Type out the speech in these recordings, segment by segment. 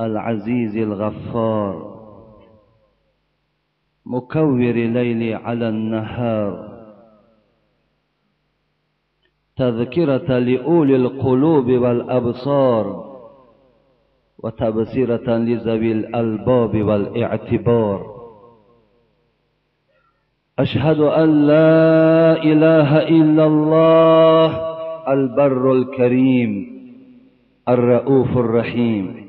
العزيز الغفار مكور الليل على النهار تذكرة لأولي القلوب والأبصار وتبصرة لذوي الألباب والاعتبار. أشهد أن لا إله إلا الله البر الكريم الرؤوف الرحيم،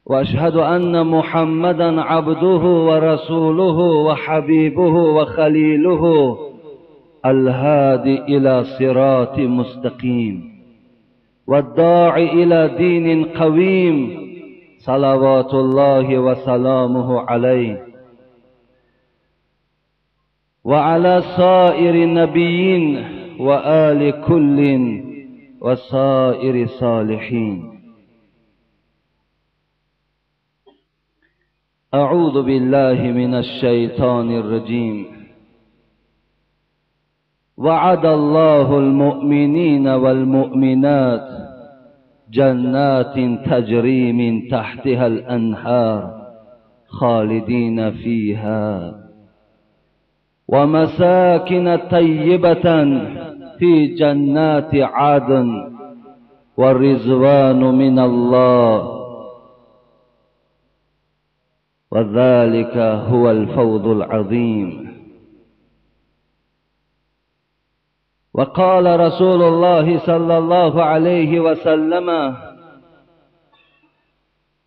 وأشهد أن محمدا عبده ورسوله وحبيبه وخليله الهادي إلى صراط مستقيم والداعي إلى دين قويم، صلوات الله وسلامه عليه وعلى سائر النبيين وآل كل وسائر الصالحين. أعوذ بالله من الشيطان الرجيم. وعد الله المؤمنين والمؤمنات جنات تجري من تحتها الأنهار خالدين فيها ومساكن طيبة في جنات عدن والرضوان من الله وذلك هو الفوز العظيم. وقال رسول الله صلى الله عليه وسلم: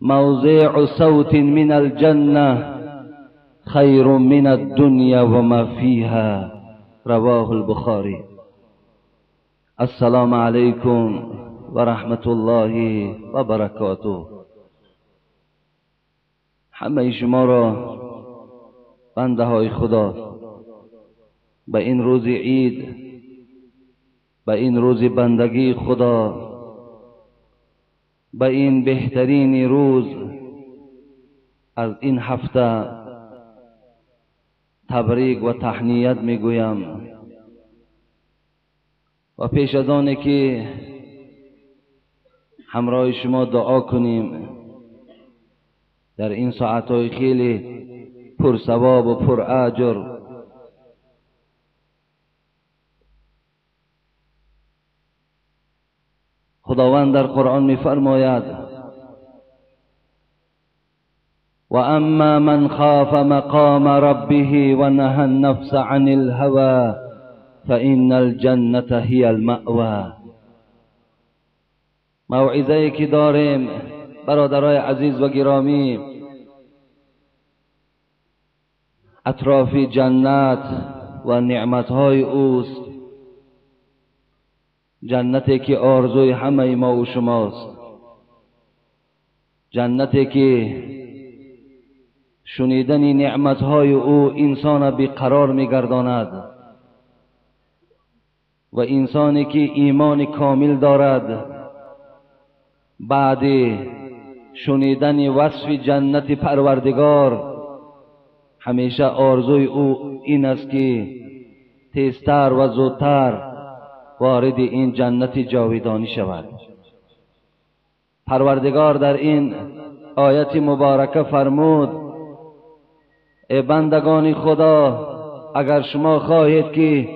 موضع صوت من الجنة خير من الدنيا وما فيها. رواه البخاري. السلام عليكم ورحمة الله وبركاته. همه شما را بنده های خدا به این روز عید، به این روز بندگی خدا، به این بهترین روز از این هفته تبریک و تهنیت میگویم. و پیش از آن که همراه شما دعا کنیم در این ساعتهای خیلی پر ثواب و پر اجر، خداوند در قرآن می‌فرماید: و اما من خاف مقام ربه و نهى النفس عن الهوى فإن الجنة هي المأوى. موعظه‌ای که داریم برادرای عزیز و گرامی، اطراف جنت و نعمتهای اوست، جنتی که آرزوی همه ما و شماست، جنتی که شنیدن نعمتهای او انسان بیقرار میگرداند و انسانی که ایمان کامل دارد بعد شنیدن وصف جنت پروردگار همیشه آرزوی او این است که تیزتر و زودتر وارد این جنت جاویدانی شود. پروردگار در این آیت مبارکه فرمود: ای بندگان خدا، اگر شما خواهید که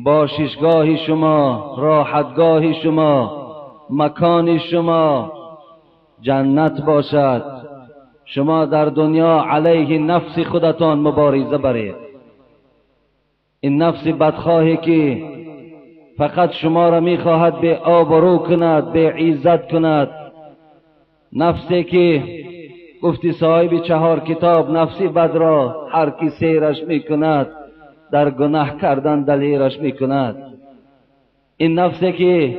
باششگاه شما، راحتگاه شما، مکان شما جنت باشد، شما در دنیا علیه نفس خودتان مبارزه برید. این نفس بدخواهی که فقط شما را میخواهد به آبرو کند، به عزت کند، نفسی که گفتی صاحب 4 کتاب، نفسی بد را هر کی سیرش میکند در گناه کردن دلیرش میکند. این نفسی که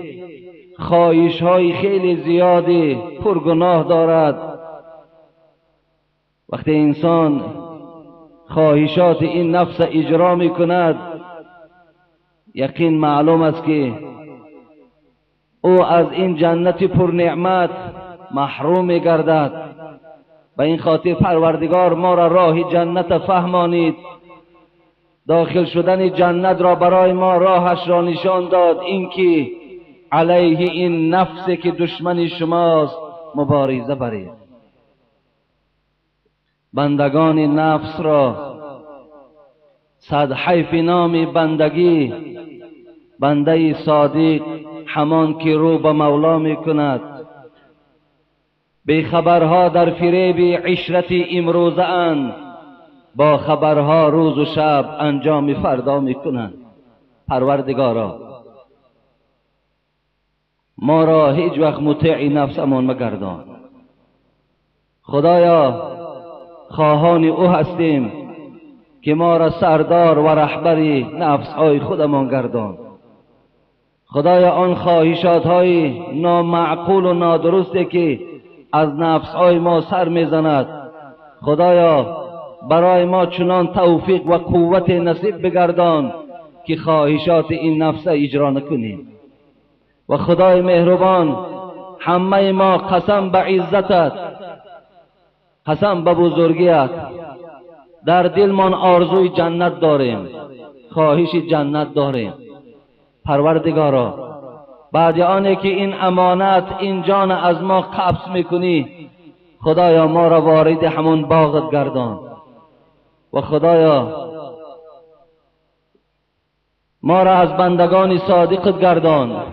خواهش های خیلی زیادی پرگناه دارد، وقتی انسان خواهشات این نفس اجرا میکند، یقین معلوم است که او از این جنت پر نعمت محروم میگردد. به این خاطر پروردگار ما را راه جنت فهمانید، داخل شدن جنت را برای ما راهش را نشان داد، اینکه علیه این نفس که دشمن شماست مبارزه برید. بندگان نفس را صد حیف نام بندگی، بنده صادق همان که رو به مولا می کند. بیخبرها در فریب عشرت امروزه اند، با خبرها روز و شب انجام فردا می کنند. پروردگارا ما را هیچ وقت مطیع نفسمان مگردان. خدایا خواهان او هستیم که ما را سردار و رهبر نفسهای خودمان گردان. خدایا آن خواهشات های نامعقول و نادرستی که از نفسهای ما سر میزند، خدایا برای ما چنان توفیق و قوت نصیب بگردان که خواهشات این نفس اجرا نکنیم. و خدای مهربان همه ما قسم به عزتت، قسم به بزرگیت، در دلمان آرزوی جنت داریم، خواهش جنت داریم. پروردگارا بعد آنه که این امانت، این جان از ما قبض میکنی، خدایا ما را وارد همون باغت گردان. و خدایا ما را از بندگان صادقت گردان.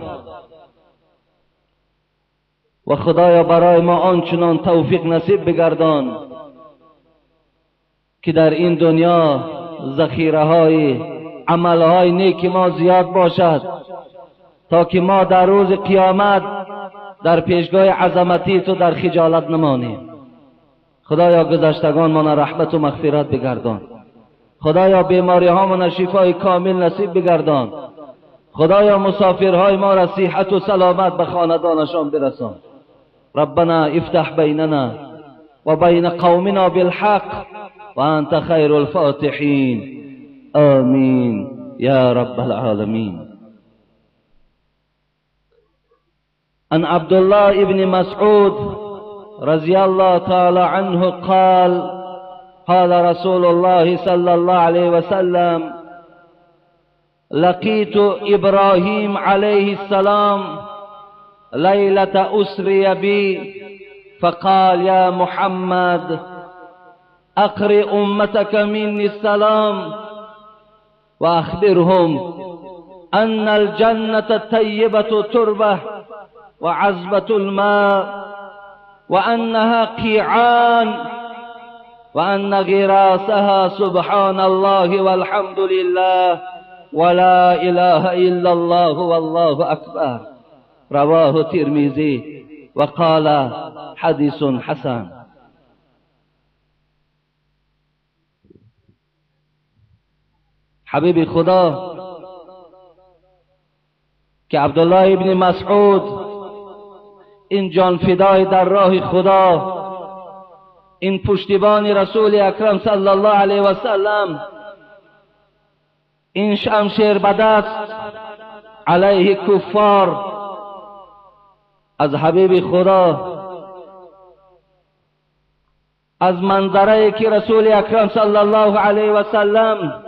و خدایا برای ما آنچنان توفیق نصیب بگردان که در این دنیا ذخیره های عملهای نیک ما زیاد باشد، تا که ما در روز قیامت در پیشگاه عظمتی تو در خجالت نمانیم. خدایا گذشتگان ما رحمت و مغفرت بگردان. خدایا بیماری ها ما شفای کامل نصیب بگردان. خدایا مسافرهای ما را صحت و سلامت به خاندانشان برسان. ربنا افتح بیننا و بین قومنا بالحق وانت خیر الفاتحین. آمین یا رب العالمین. عن عبد الله ابن مسعود رضي الله تعالى عنه قال: قال رسول الله صلى الله عليه وسلم: لقيت إبراهيم عليه السلام ليلة أسري بي فقال: يا محمد أقرئ أمتك مني السلام وأخبرهم أن الجنة الطيبة تربة وعذبة الماء وأنها قيعان وأن غراسها سبحان الله والحمد لله ولا إله إلا الله والله أكبر. رواه الترمذي وقال حديث حسن. حبیب خدا که عبدالله ابن مسعود، این جان فدای در راه خدا، این پشتیبان رسول اکرم صلی الله علیه و سلم، این شمشیر به دست علیه کفار، از حبیب خدا، از منظره که رسول اکرم صلی الله علیه و سلم،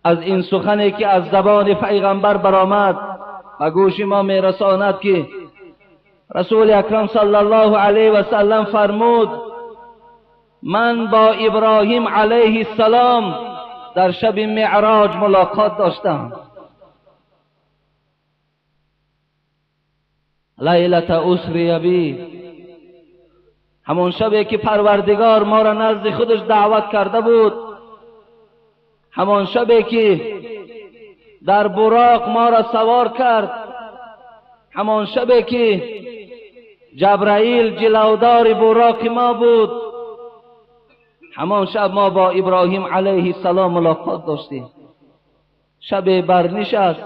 از این سخنی که از زبان پیغمبر برآمد و گوش ما میرساند که رسول اکرم صلی الله علیه و سلم فرمود: من با ابراهیم علیه السلام در شب معراج ملاقات داشتم. لیلة اسری بی، همون شبی که پروردگار ما را نزد خودش دعوت کرده بود، همان شبی که در براق ما را سوار کرد، همان شبی که جبرائیل جلودار براق ما بود، همان شب ما با ابراهیم علیه السلام ملاقات داشتیم. شب برنشست،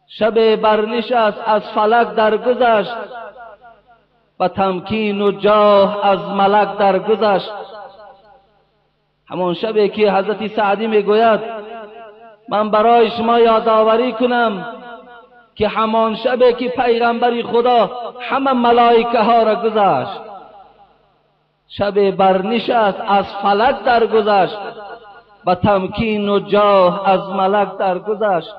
شب برنشست، از فلک درگذشت و تمکین و جاه از ملک درگذشت. همان شبی که حضرت سعدی میگوید من برای شما یادآوری کنم که همان شبی که پیغمبر خدا همه ملائکه ها را گذشت، شب برنشست، از فلک درگذشت و تمکین و جاه از ملک درگذشت.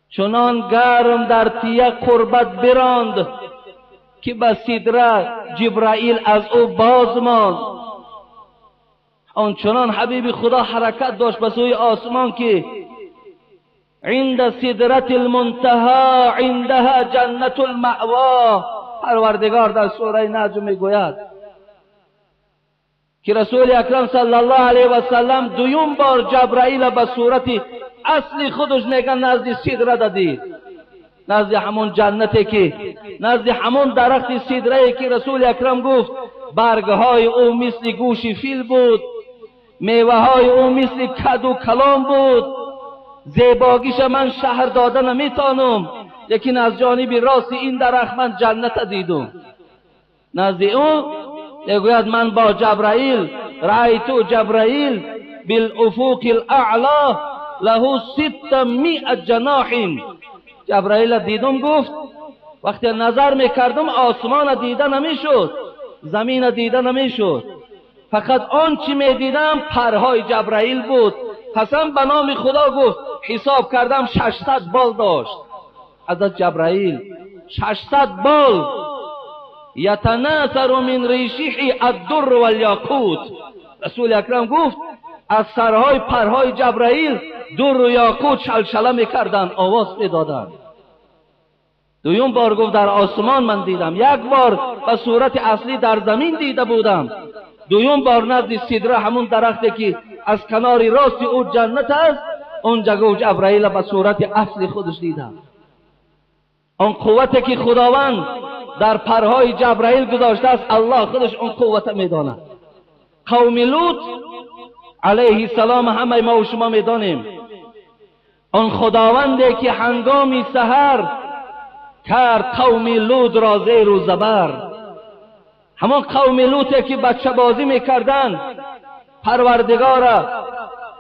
چنان گرم در تیه قربت براند که به سدره جبرائیل از او باز ماند. آنچنان حبیب خدا حرکت داشت به سوی آسمان که عند سدرة المنتهى عندها جنة المأوى. پروردگار در سوره نجم میگوید که رسول اکرم صلی الله علیه و سلم دویم بار جبرائیل به صورت اصلی خودش میگن نزد سدره دید، نزد همون جنتی که نزد همون درخت سدره که رسول اکرم گفت برگهای او مثل گوش فیل بود، میوه های او مثل کد و کلام بود، زیباگیش من شهر داده نمیتانم، لیکن از جانب راست این درخت من جنت دیدم. نزد او میگوید من با جبرائیل رأیت جبرائیل بالافق الاعلی له 600 جناح. جبرائیل دیدم، گفت وقتی نظر میکردم آسمان دیده نمیشد، زمین دیده نمیشد، فقط آنچه میدیدم پرهای جبرائیل بود. قسم به نام خدا گفت حساب کردم 600 بال داشت حضرت جبرائیل، 600 بال. یتناثر من ریشه الدر والیاقوت. رسول اکرم گفت از سرهای پرهای جبرائیل در و یاقوت شلشله میکردند، آواز میدادند. دویم بار گفت در آسمان من دیدم، یک بار به صورت اصلی در زمین دیده بودم، دویم بار نزد سدره همون درختی که از کنار راست او جنت است، اونجا گفت جبرائیل به صورت اصلی خودش دیدم. آن قوتی که خداوند در پرهای جبرائیل گذاشته است، الله خودش اون قوت میداند. قوم لوط علیه السلام همه ما و شما میدانیم، آن خداوندی که هنگام سحر کرد قوم لوط را زیر و زبر، همان قوم لوطی که بچه بازی میکردند، پروردگار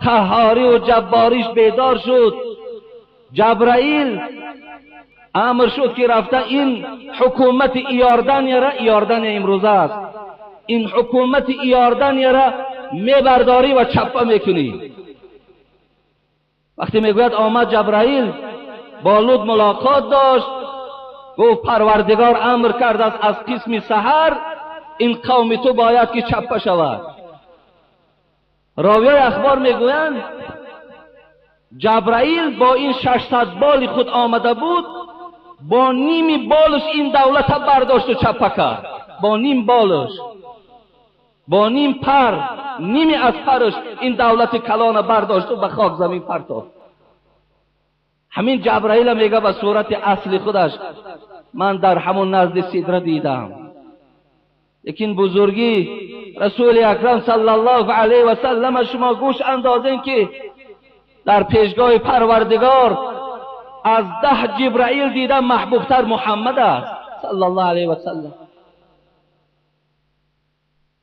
قهاری و جباریش بیدار شد. جبرائیل امر شد که رفته این حکومت ایاردن را، ایاردن امروزه است، این حکومت ایاردن را میبرداری و چپه میکنی. وقتی میگوید آمد جبرائیل با لوط ملاقات داشت، گفت پروردگار امر کرد است از قسم سحر این قوم تو باید که چپه شود. راویای اخبار میگویند جبرائیل با این 600 بال خود آمده بود، با نیم بالش این دولت برداشت و چپه کرد، با نیم بالش، با نیم پر، نیمی از پرش این دولت کلان برداشت و به خاک زمین پرتافت. همین جبرائیل میگه به صورت اصل خودش من در همون نزد سدره دیدم. لیکن بزرگی رسول اکرم صلی الله علیه و سلم شما گوش اندازین که در پیشگاه پروردگار از 10 جبرائیل دیدم محبوبتر محمد است صلی الله علیه و سلم.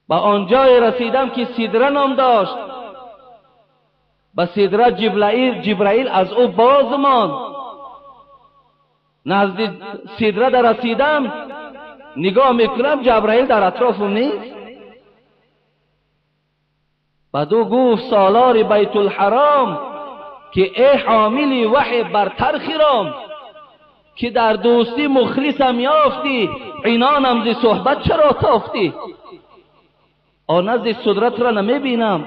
به آنجای رسیدم که سدره نام داشت، به سدره جبرائیل از او باز ماند. نزد سدره در رسیدم، نگاه میکنم جبرائیل در اطرافم نیست. بعد او گفت سالار بیت الحرام که ای حامل وحی برتر خرام، که در دوستی مخلصم یافتی، عنانم ز صحبت چرا تافتی؟ آن نزد سدرت را نمیبینم،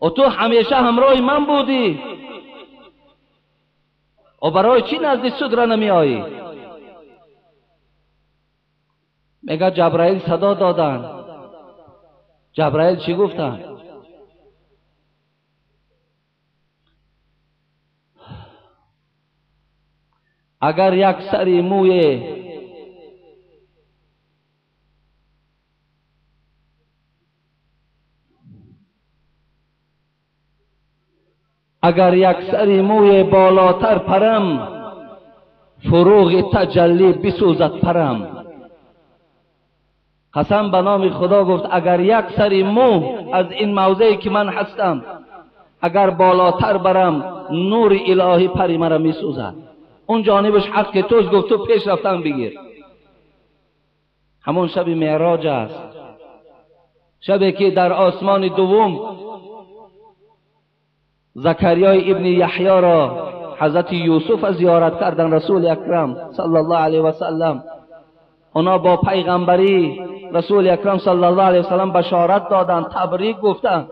و تو همیشه همراه من بودی، و برای چی نزد سدره نمی آیی؟ میگه جبرائیل صدا دادن. جبرائیل چی گفتن؟ اگر یک سری موی اگر یک سری موی بالاتر پرم، فروغ تجلی بسوزد پرم. قسم به نام خدا گفت اگر یک سری مو از این موضعی که من هستم اگر بالاتر برم، نور الهی پری مرا میسوزد. اون جانبش حق توست، گفت تو پیش رفتن بگیر. همون شب معراج است، شبی که در آسمان دوم زکریای ابن یحیی را حضرت یوسف زیارت کردن رسول اکرم صلی الله علیه و سلم. اونا با پیغمبری رسول اکرم صلی الله علیه وسلم بشارت دادند، تبریک گفتند.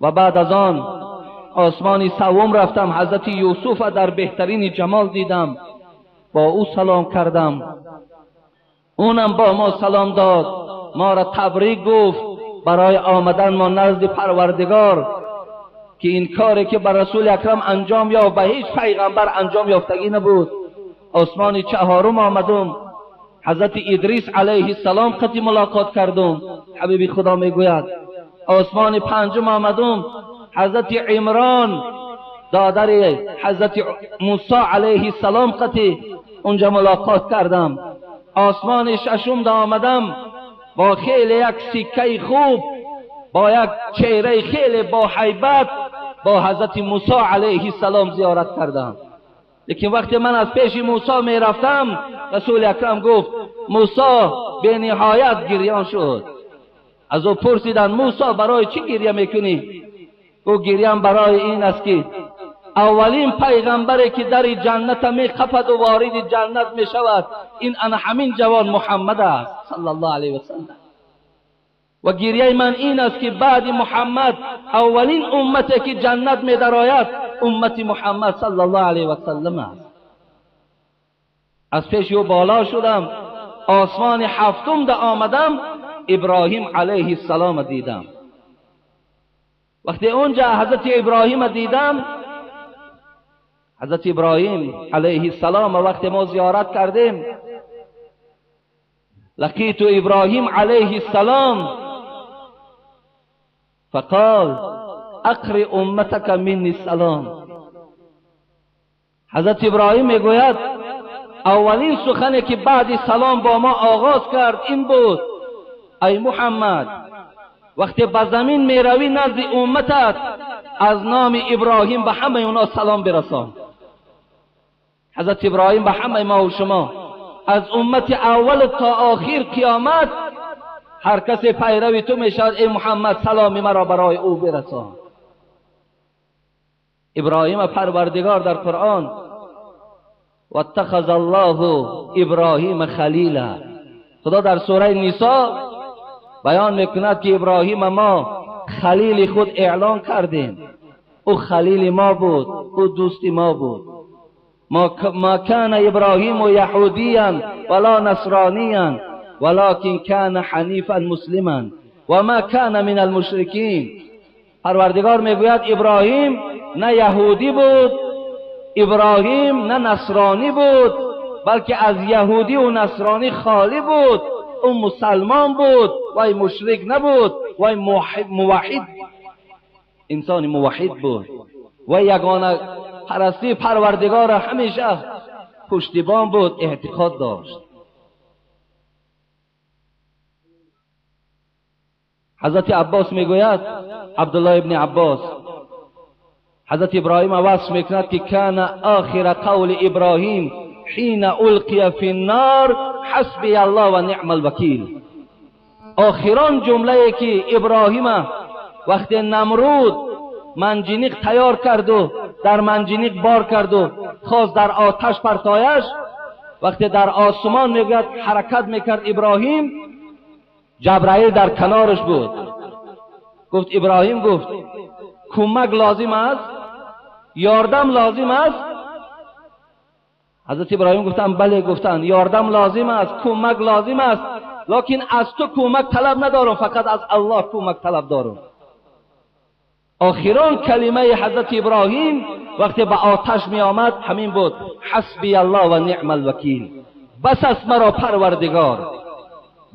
و بعد از آن آسمان سوم رفتم، حضرت یوسف در بهترین جمال دیدم، با او سلام کردم، اونم با ما سلام داد، ما را تبریک گفت برای آمدن ما نزد پروردگار که این کاری که بر رسول اکرم انجام یافت به هیچ پیغمبر انجام یافتگی نبود. آسمان چهارم آمدم، حضرت ادریس علیه السلام قطعی ملاقات کردم، حبیبی خدا میگوید. آسمان پنجم آمدم، حضرت عمران دادر حضرت موسی علیه السلام قطعی اونجا ملاقات کردم. آسمان ششم آمدم، با خیلی یک سکه خوب، با یک چهره خیلی با هیبت با حضرت موسی علیه السلام زیارت کردم. لیکن وقتی من از پیش موسی می رفتم، رسول اکرم گفت موسی به نهایت گریان شد. از او پرسیدن موسی برای چی گریه میکنی؟ گفت گریان برای این است که اولین پیغمبری که در جنت می خفد و وارد جنت می شود این انا همین جوان محمد است صلی الله علیه و سلم. و گریه من این است که بعد محمد اولین امتی که جنت می درآید امت محمد صلی الله علیه و سلم است. از پیش او بالا شدم، آسمان هفتم ده آمدم، ابراهیم علیه السلام دیدم. وقتی اونجا حضرت ابراهیم دیدم، حضرت ابراهیم علیه السلام وقتی ما زیارت کردیم، لقیت ابراهیم علیه السلام فقال اقرئ امتک منی السلام. حضرت ابراهیم میگوید اولین سخنی که بعد سلام با ما آغاز کرد این بود: ای محمد، وقتی به زمین میروی نزد امتت از نام ابراهیم به همه اونا سلام برسان. حضرت ابراهیم به همه ما و شما از امت اول تا آخر قیامت هر کسی پیروی تو میشود ای محمد سلام مرا برای او برسان. ابراهیم پروردگار در قرآن واتخذ الله ابراهیم خلیلا، خدا در سوره نساء بیان میکند که ابراهیم ما خلیل خود اعلان کردیم، او خلیل ما بود، او دوست ما بود. ما كان ابراهیم یهودیا ولا نصرانیا ولكن كان حنیفا مسلما و ما كان من المشرکین. پروردگار میگوید ابراهیم نه یهودی بود، ابراهیم نه نصرانی بود، بلکه از یهودی و نصرانی خالی بود، او مسلمان بود و مشرک نبود و موحد، انسان موحد بود و یگانه پرستی پروردگار همیشه پشتیبان بود، اعتقاد داشت. حضرت عباس میگوید، عبدالله ابن عباس، حضرت ابراهیم وصف میکند که کان آخر قول ابراهیم حین القی فی النار حسبی الله و نعم الوکیل. آخران جمله که ابراهیم وقتی نمرود منجنیق تیار کرد و در منجنیق بار کرد و خواست در آتش پرتایش، وقتی در آسمان میگوید حرکت میکرد ابراهیم، جبرائیل در کنارش بود. گفت ابراهیم، گفت کمک لازم است، یاردم لازم است. حضرت ابراهیم گفتن بله، گفتن یاردم لازم است، کمک لازم است، لکن از تو کمک طلب ندارم، فقط از الله کمک طلب دارم. آخران کلمه حضرت ابراهیم وقتی به آتش می آمد همین بود: حسبی الله و نعم الوکیل. بس است مرا پروردگار،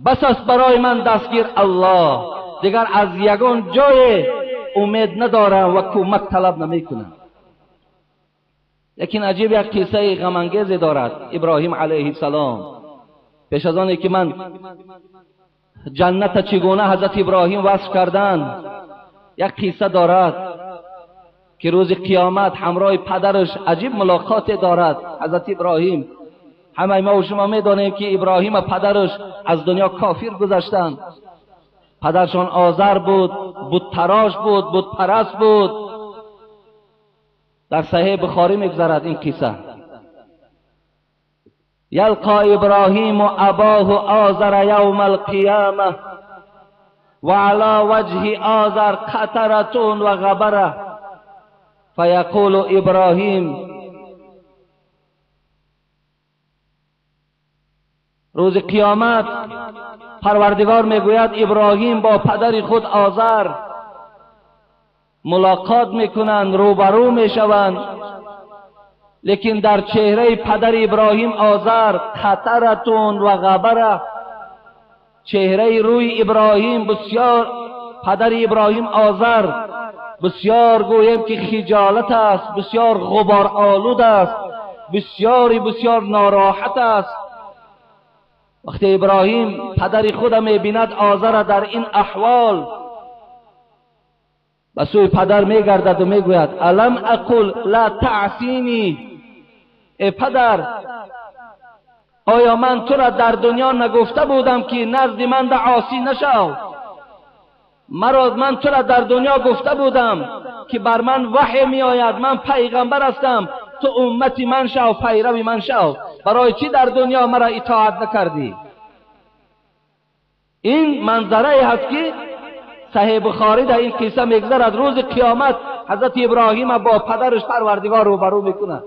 بس است برای من دستگیر الله، دیگر از یگان جای امید ندارم و کمک طلب نمی کنم. لیکن عجیب یک قصه غم انگیزی دارد ابراهیم علیه السلام. پیش از آنی که من جنت چگونه حضرت ابراهیم وصف کردن، یک قصه دارد که روز قیامت همراه پدرش عجیب ملاقات دارد حضرت ابراهیم. همه ما و شما میدانیم که ابراهیم و پدرش از دنیا کافر گذشتند. پدرشان آذر بود، بت تراش بود، بت پرست بود. در صحیح بخاری میگذرد این قصه. یلقى ابراهیم اباه آزر یوم القیامه و علی وجه آزر قطرة و غبره فیقول ابراهیم. روز قیامت پروردگار میگوید ابراهیم با پدر خود آزر ملاقات میکنند، روبرو میشوند، لیکن در چهره پدر ابراهیم آزر قطرتون و غبره، چهره روی ابراهیم بسیار، پدر ابراهیم آزر بسیار گویم که خجالت است، بسیار غبار آلود است، بسیار بسیار ناراحت است. وقتی ابراهیم پدر خود میبیند آزر در این احوال، به سوی پدر میگردد و میگوید الم اقل لا تعصینی، ای پدر آیا من تو را در دنیا نگفته بودم که نزد من به عاصی نشو؟ مرا من تو را در دنیا گفته بودم که بر من وحی می آید، من پیغمبر هستم، تو امتی من شو، پیروی من شو، برای چی در دنیا مرا اطاعت نکردی؟ این منظره هست که صحیح بخاری در این قصه میگذرد. روز قیامت حضرت ابراهیم با پدرش پروردگار روبرو میکند.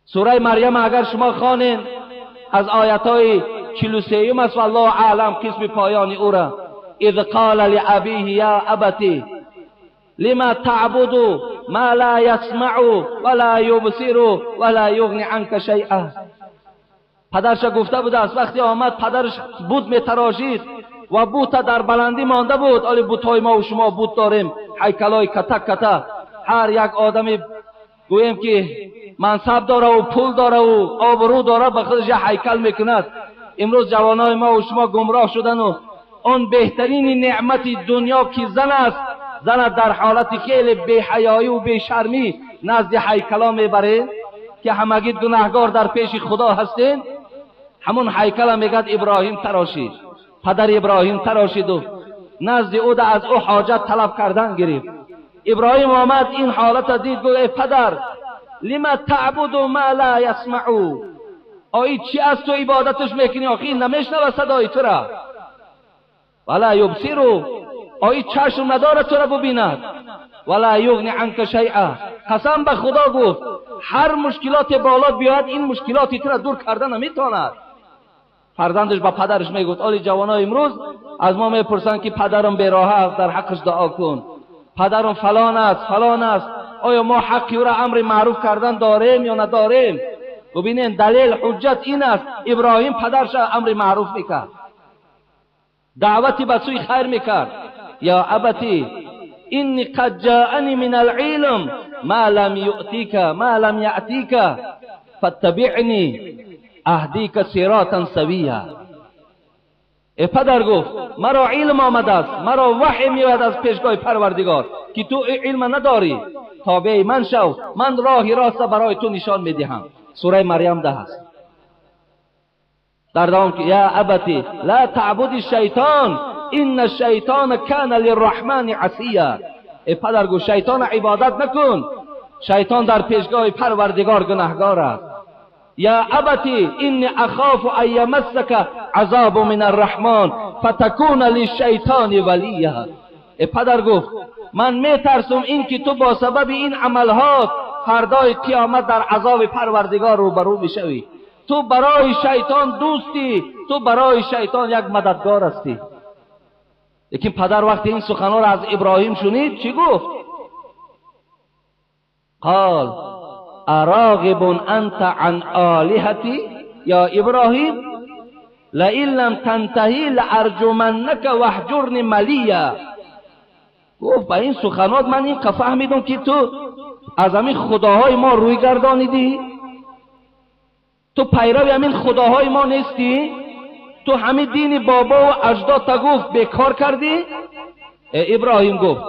سوره مریم اگر شما خوانین از آیت های 43 است، والله اعلم قسم پایان او را. اذ قال لابیه یا ابتی لما تعبد ما لا یسمع ولا یبصر ولا یغنی عنک شیئا. پدرش گفته بوده است وقتی آمد پدرش بت میتراشید و بت در بلندی مانده بود. آلی بت‌های ما و شما بت داریم، هیکلای کته کته، هر یک آدمی گوییم که منصب داره و پول داره و آبرو داره به خودش یک هیکل میکند. امروز جوانای ما و شما گمراه شدن و آن بهترین نعمت دنیا که زن است، زن در حالت خیلی بی‌حیایی و بی‌شرمی نزد هیکلا میبره که همگی گناهگار در پیش خدا هستین. همون هیکل میگد ابراهیم تراشید، پدر ابراهیم تراشید و نزد او از او حاجت طلب کردن گرفت. ابراهیم آمد این حالت دید، گفت ای پدر لما تعبد ما لا یسمع، آی چی از تو عبادتش میکنی؟ آخی نمیشنوه صدای تو را، ولا یبصر، آی چشم نداره تو را ببیند، ولا یغنی عنک شیئا. قسم به خدا گفت هر مشکلات بالا بیاید این مشکلات تو را دور کرده نمیتواند. فرزندش با پدرش میگفت آلی جوانای امروز از ما میپرسند که پدرم بیراه است، در حقش دعا کن، پدرم فلان است فلان است، آیا ما حقی او را امر معروف کردن داریم یا نداریم؟ ببینین دلیل حجت این است. ابراهیم پدرش امر معروف میکرد، دعوتی به سوی خیر میکرد. یا ابتی انی قد جاءنی من العلم ما لم یؤتیک ما لم یأتیک فاتبعنی اهدیک صراطا سویا. ای پدر گفت مرا علم آمده است، مرا وحی میآید از پیشگاه پروردگار که تو علم نداری، تابع من شو، من راه راست برای تو نشان میدهم. سوره مریم 10 است. در دوام که یا ابتی لا تعبد الشیطان ان الشیطان کان للرحمن عصیا. ای پدر گفت شیطان عبادت نکن، شیطان در پیشگاه پروردگار گناهگار است. یا ابتی انی اخاف ان یمسک عذاب من الرحمن فتکون للشیطان ولیا. ای پدر گفت من میترسم این که تو با سبب این عملها فردای قیامت در عذاب پروردگار روبرو میشوی. تو برای شیطان دوستی، تو برای شیطان یک مددگار هستی. لیکن پدر وقتی این سخنها را از ابراهیم شنید چی گفت؟ قال اراغب انت عن آلهتی یا ابراهیم لئن لم تنتهی لارجمنک واهجرنی ملیا. گفت با این سخنات من این فهمیدم که تو از همین خداهای ما روی گردانیدی، تو پیرو همین خداهای ما نیستی، تو همین دین بابا و اجداد تا گفت بیکار کردی. ابراهیم گفت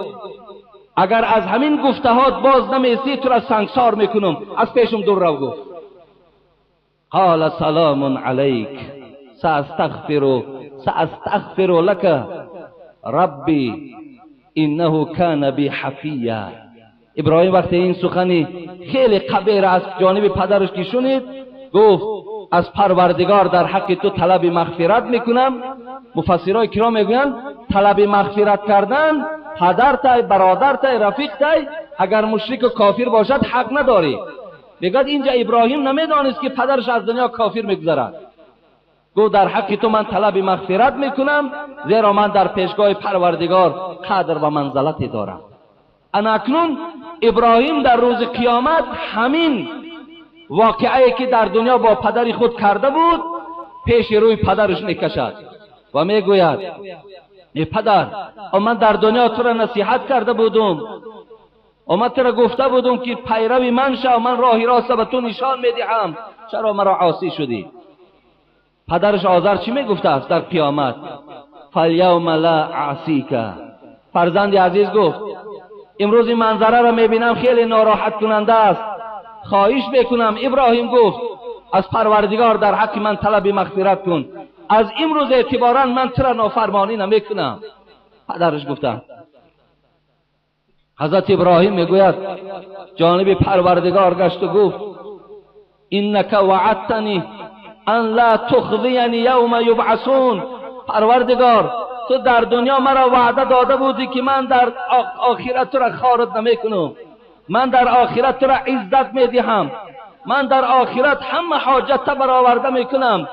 اگر از همین گفتهات باز نمیستی تو را سنگسار میکنم، از پیشم دور رو. گفت قال سلام علیک ساستغفر لك ربی انه کان بی حفیا. ابراهیم وقتی این سخنی خیلی قبیح را از جانب پدرش که شنید گفت از پروردگار در حق تو طلب مغفرت میکنم. مفسرای کرام میگویند طلب مغفرت کردن پدر تای، برادر تای، رفیق تای، اگر مشرک و کافر باشد حق نداری. میگوید اینجا ابراهیم نمیدانست که پدرش از دنیا کافر میگذرد. گفت در حق تو من طلب مغفرت میکنم، زیرا من در پیشگاه پروردگار قدر و منزلتی دارم. انا اکنون ابراهیم در روز قیامت همین واقعه که در دنیا با پدر خود کرده بود پیش روی پدرش میکشد و میگوید ای پدر، من در دنیا تو را نصیحت کرده بودم، من تو را گفته بودم که پیرو من شو، من راه راست به تو نشان میدهم، چرا مرا عاصی شدی؟ پدرش آذر چی میگفته است در قیامت؟ فالیوم لا اعصیک. فرزند عزیز گفت امروز این منظره را میبینم خیلی ناراحت کننده است، خواهش میکنم. ابراهیم گفت از پروردگار در حق من طلب مغفرت کن، از امروز اعتبارا من تو را نافرمانی نمیکنم. پدرش گفته. حضرت ابراهیم میگوید جانب پروردگار گشت و گفت انک وعدتنی ان لا تخزینی یوم یبعثون. پروردگار تو در دنیا مرا وعده داده بودی که من در آخرت تو را خارج نمیکنم، من در آخرت تو را عزت میدهم، من در آخرت همه حاجت برآورده میکنم.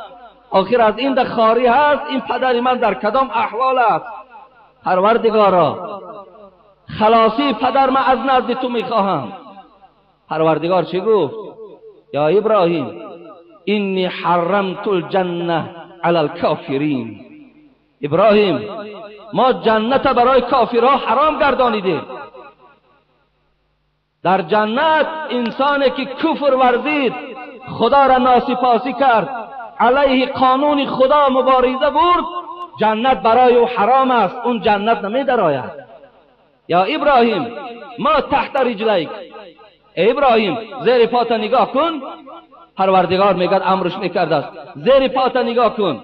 آخر از این در خاری هست، این پدر من در کدام احوال است؟ پروردگارا خلاصی پدر من از نزد تو میخواهم. پروردگار چی گفت؟ یا ابراهیم انی حرمت الجنه علی الکافرین. ابراهیم ما جنت برای کافرها حرام گردانیدیم. در جنت انسانی که کفر ورزید، خدا را ناسپاسی کرد، علیه قانون خدا مبارزه برد، جنت برای او حرام است، اون جنت نمی درآید. یا ابراهیم ما تحت رجلیک، ای ابراهیم زیر پات نگاه کن. پروردگار میگد امرش میکرده است زیر پات نگاه کن.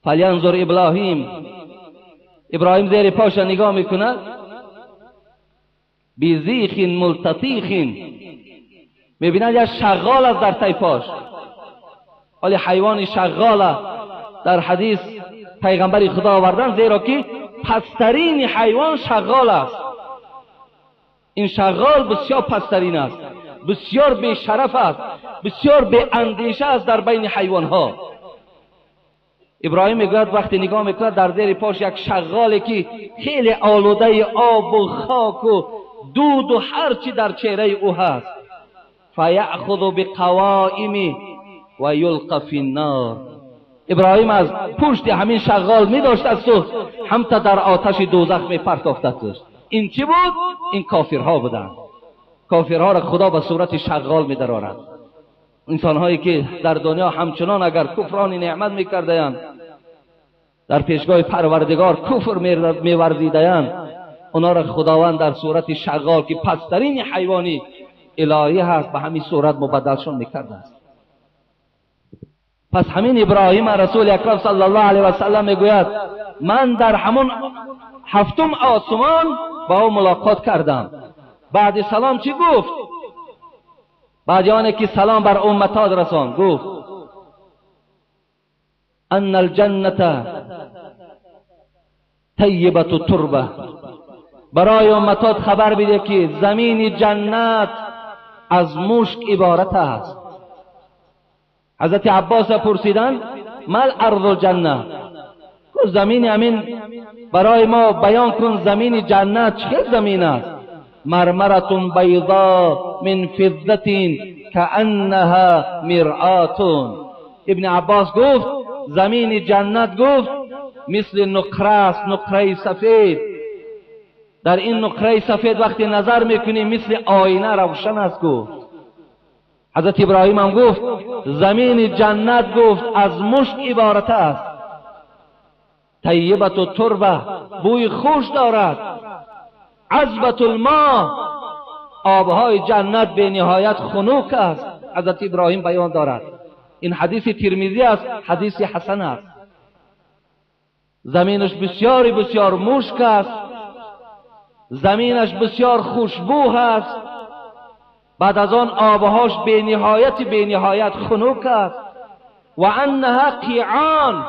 فلینظر ابراهیم، ابراهیم زیر پاش نگاه میکند، بیزیخ ملتطیخ، میبیند یک شغال است در تای پاش. ولی حیوان شغال در حدیث پیغمبر خدا آوردن، زیرا که پسترین حیوان شغال است. این شغال بسیار پسترین است، بسیار بی شرف است، بسیار بی اندیشه است در بین حیوان ها. ابراهیم میگوید وقتی نگاه میکند در زیر پاش یک شغالی که خیلی آلوده آب و خاک و دود و هرچی در چهره او هست. فیأخذ بقوائم و یلقى فی النار. ابراهیم از پشت همین شغال می داشت است و هم تا در آتش دوزخ می پرتافته است. این چی بود؟ این کافرها بودند. کافرها را خدا به صورت شغال می درآورد. انسانهایی که در دنیا همچنان اگر کفران نعمت میکردند، در پیشگاه پروردگار کفر میورزیدند، اونا را خداوند در صورت شغال که پسترین حیوانی الهی هست به همین صورت مبدلشون میکرده است. پس همین ابراهیم رسول اکرم صلی الله علیه و سلم میگوید من در همون هفتم آسمان با او ملاقات کردم. بعد سلام چی گفت؟ بعد آنه که سلام بر امتاد رسان گفت ان الجنة طیبة التربه. برای امتاد خبر بده که زمین جنت از مشک عبارت است. حضرت عباس پرسیدن مل ارض الجنه، زمین امین برای ما بیان کن زمین جنت چه زمین است؟ مرمرة بیضاء من فضة كأنها مرآة. ابن عباس گفت زمین جنت گفت مثل نقره است، نقره سفید. در این نقره سفید وقتی نظر میکنی مثل آینه روشن است. گفت حضرت ابراهیم هم گفت زمین جنت گفت از مشک عبارت است، طیبة التربه، بوی خوش دارد، عذبة الماء، آبهای جنت به نهایت خنک است. حضرت ابراهیم بیان دارد. این حدیث ترمذی است، حدیث حسن است. زمینش بسیار بسیار مشک است، زمینش بسیار خوشبو است، بعد از آن آبهاش به نهایت به نهایت خنک است. و انها قیعان،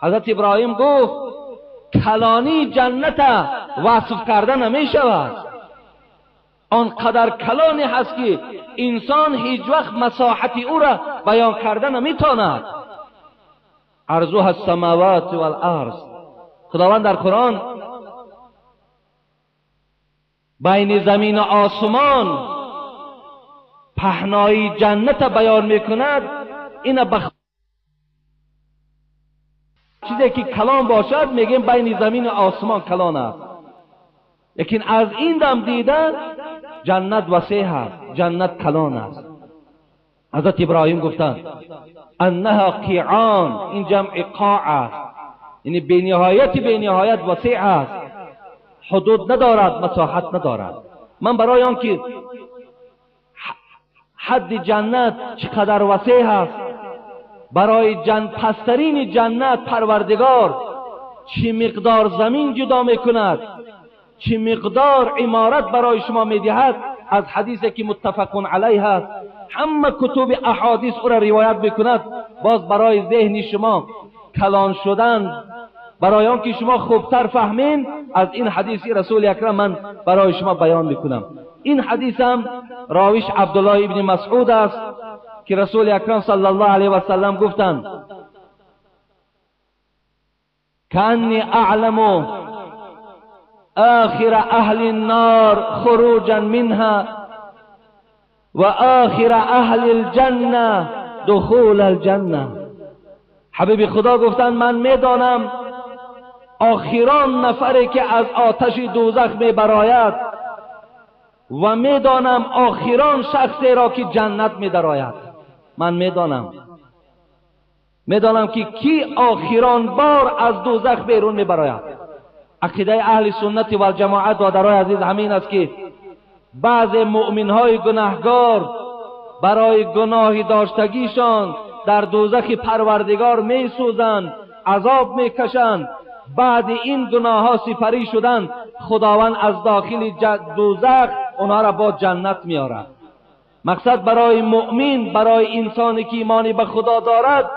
حضرت ابراهیم گفت کلانی جنت وصف کرده نمی شود، آنقدر کلانی هست که انسان هیچ وقت مساحت او را بیان کرده نمیتواند. عرضها السماوات والارض، خداوند در قرآن بین زمین و آسمان پهنای جنت بیان میکند. این چیزی که کلان باشد میگیم بین زمین و آسمان کلان است، لیکن از این دم دیدن جنت وسیع است، جنت کلان است. حضرت ابراهیم گفتند انها قیعان، این جمع قاع است، یعنی به نهایت به نهایت وسیع است، حدود ندارد، مساحت ندارد. من برای آن که حد جنت چقدر وسیع است، برای پسترین جنت پروردگار چه مقدار زمین جدا میکند، چه مقدار عمارت برای شما میدهد، از حدیثی که متفق علیه است، همه کتب احادیث او را روایت میکند، باز برای ذهن شما کلان شدن، برای آنکه شما خوبتر فهمین، از این حدیث رسول اکرم من برای شما بیان میکنم. این حدیث هم راویش عبدالله ابن مسعود است که رسول اکرم صلی الله علیه و سلم گفتند کانی اعلم آخر اهل النار خروجا منها و آخر اهل الجنه دخول الجنه. حبیب خدا گفتند من میدانم آخران نفری که از آتش دوزخ میبراید و میدانم آخران شخصی را که جنت میدراید. من میدانم که کی آخران بار از دوزخ بیرون میبراید. عقیده اهل سنت و الجماعت و درای عزیز همین است که بعض مؤمنهای گناهگار برای گناه داشتگیشان در دوزخ پروردگار میسوزند، عذاب میکشند. بعد این گناه ها سپری شدند، خداوند از داخل دوزخ اونها را با جنت میارد. مقصد برای مؤمن، برای انسانی که ایمانی به خدا دارد،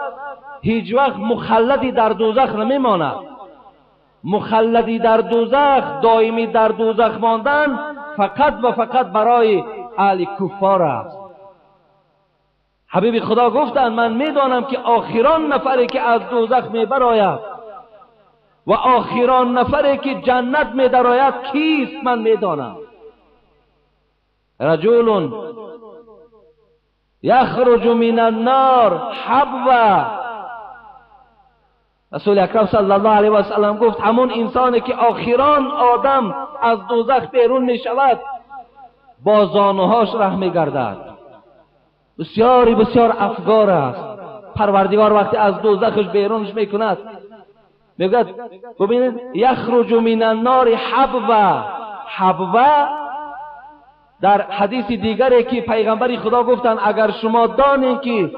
هیچ وقت مخلدی در دوزخ نمیماند. مخلدی در دوزخ، دائمی در دوزخ ماندن فقط و فقط برای اهل کفار است. حبیب خدا گفتند من میدانم که آخران نفری که از دوزخ میبراید و آخران نفری که جنت میدراید کیست؟ من میدانم. رجل یخرج من النار حبوا. رسول اکرم صلی الله علیه و سلم گفت همون انسانی که آخران آدم از دوزخ بیرون می شود با زانوهاش ره می گردد. بسیاری بسیار افگار است. پروردگار وقتی از دوزخش بیرونش می کند میگوید ببینید یخرج من النار حبوا. حبوا در حدیث دیگری که پیغمبر خدا گفتند اگر شما دانید که